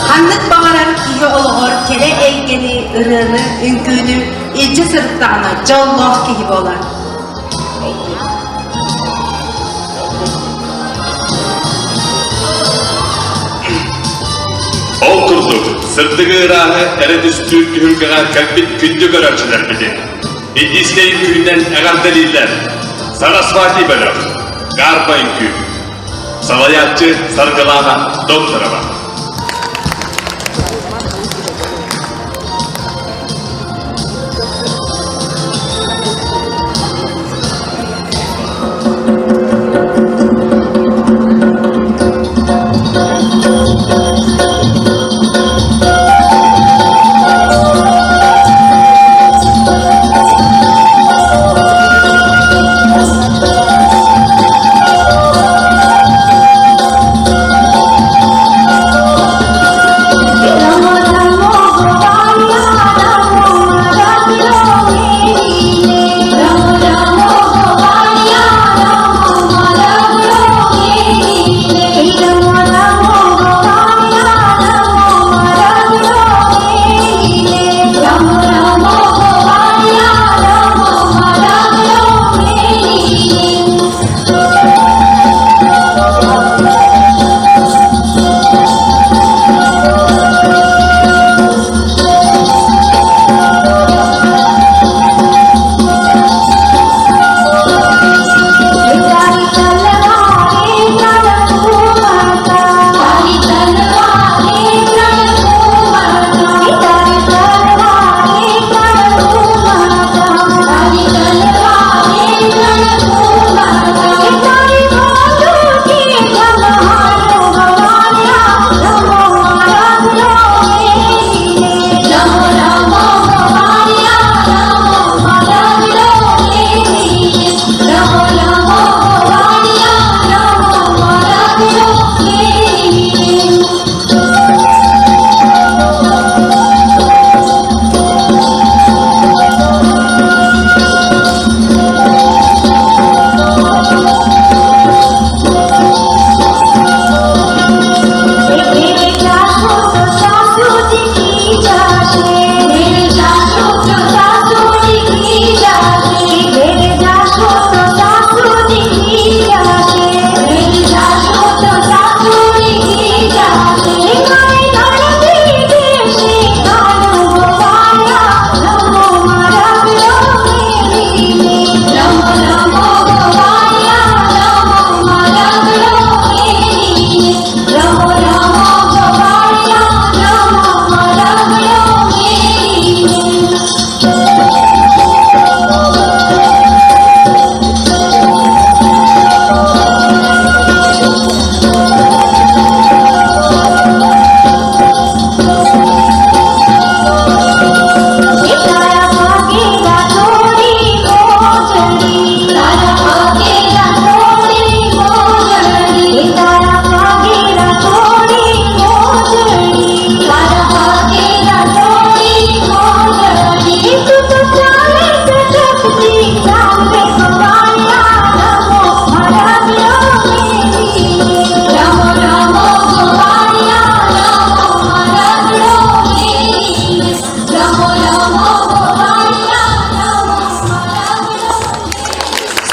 Ханнык баҕарар киһи олоҕор кэрэ эйгэни, ырыаны, үҥкүүнү илдьэ сырыттаҕына дьоллоох киһи буолар. Ол курдук, сырдыгы ырааһы эрэ түстүүр түһүлгэҕэ кэлбит күндү көрөөччүлэрбитин Индийскэй үҥкүүнэн эҕэрдэлииллэр Сарасвати бөлөх, Гарпа үҥкүү, салайааччы Саргылаана Докторова.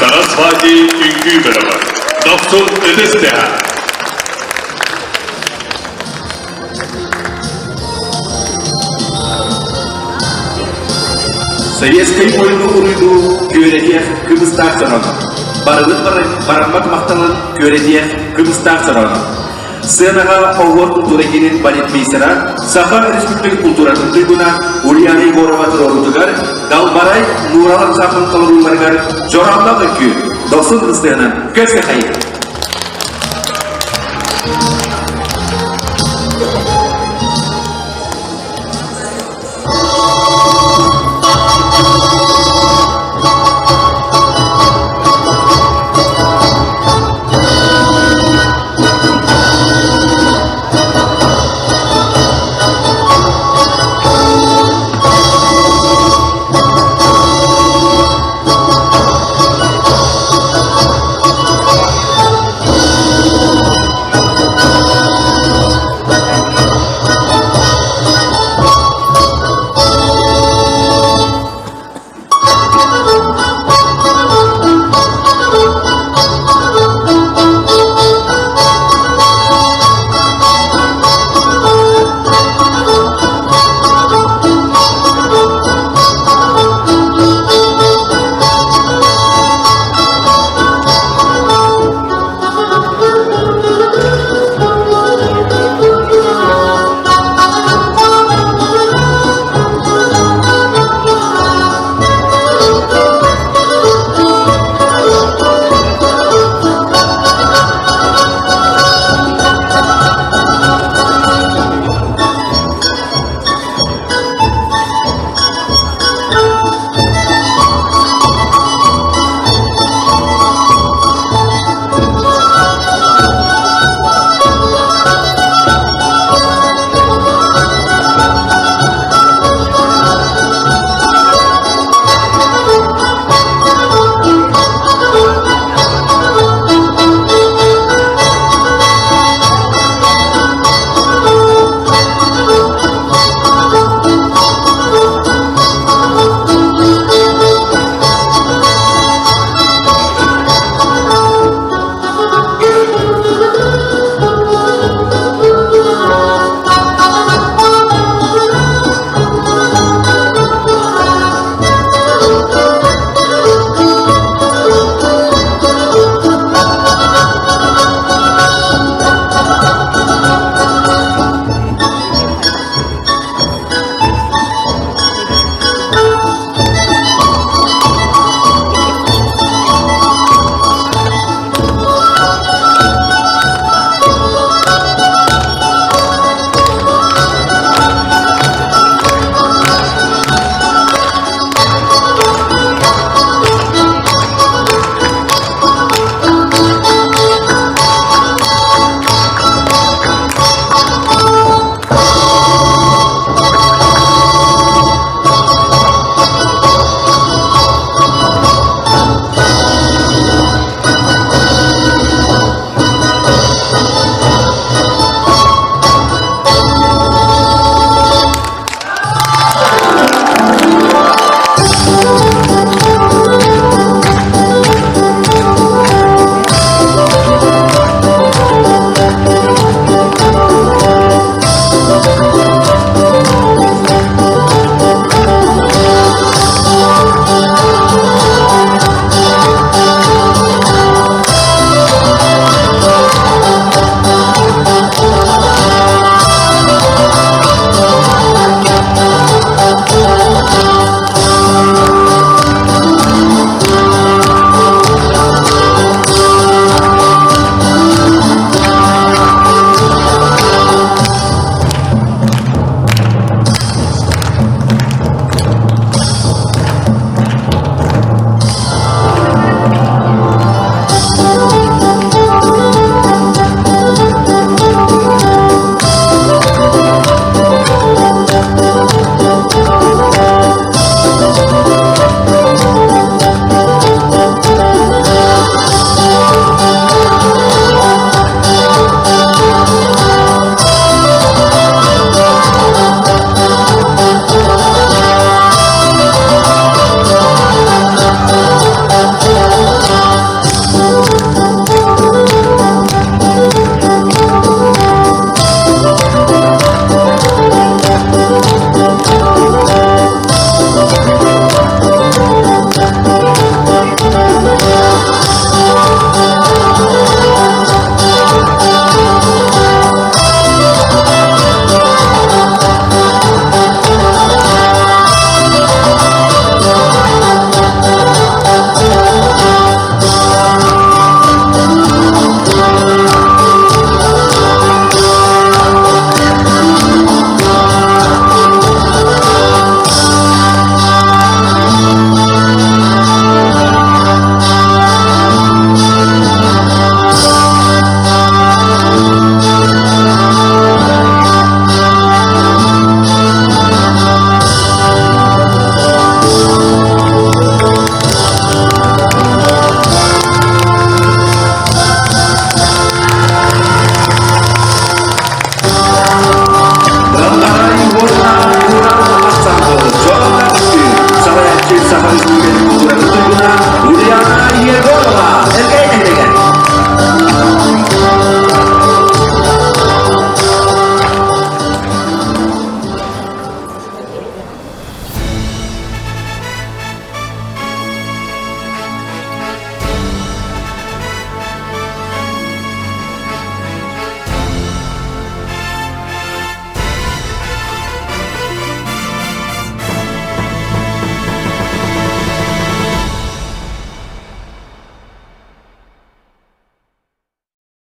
Сарасвати үҥкүү бөлөҕө. Дохсун ытыс тыаһа. Советскай ойууну уруйдуу күөрэтиэх кыбыстаах сорон. Барыбыт бараммат махталын күөрэтиэх кыбыстаах сорон. Сценаҕа Оһуор култуура киинин балетмейстера, Саха Республикатын култууратын туйгуна Ульяна Егорова туруорутугар Далбарай Нуурал ансамблын толорууларыгар Дьоромнох үҥкүү Дохсун ыстыанан көс кэхэйи!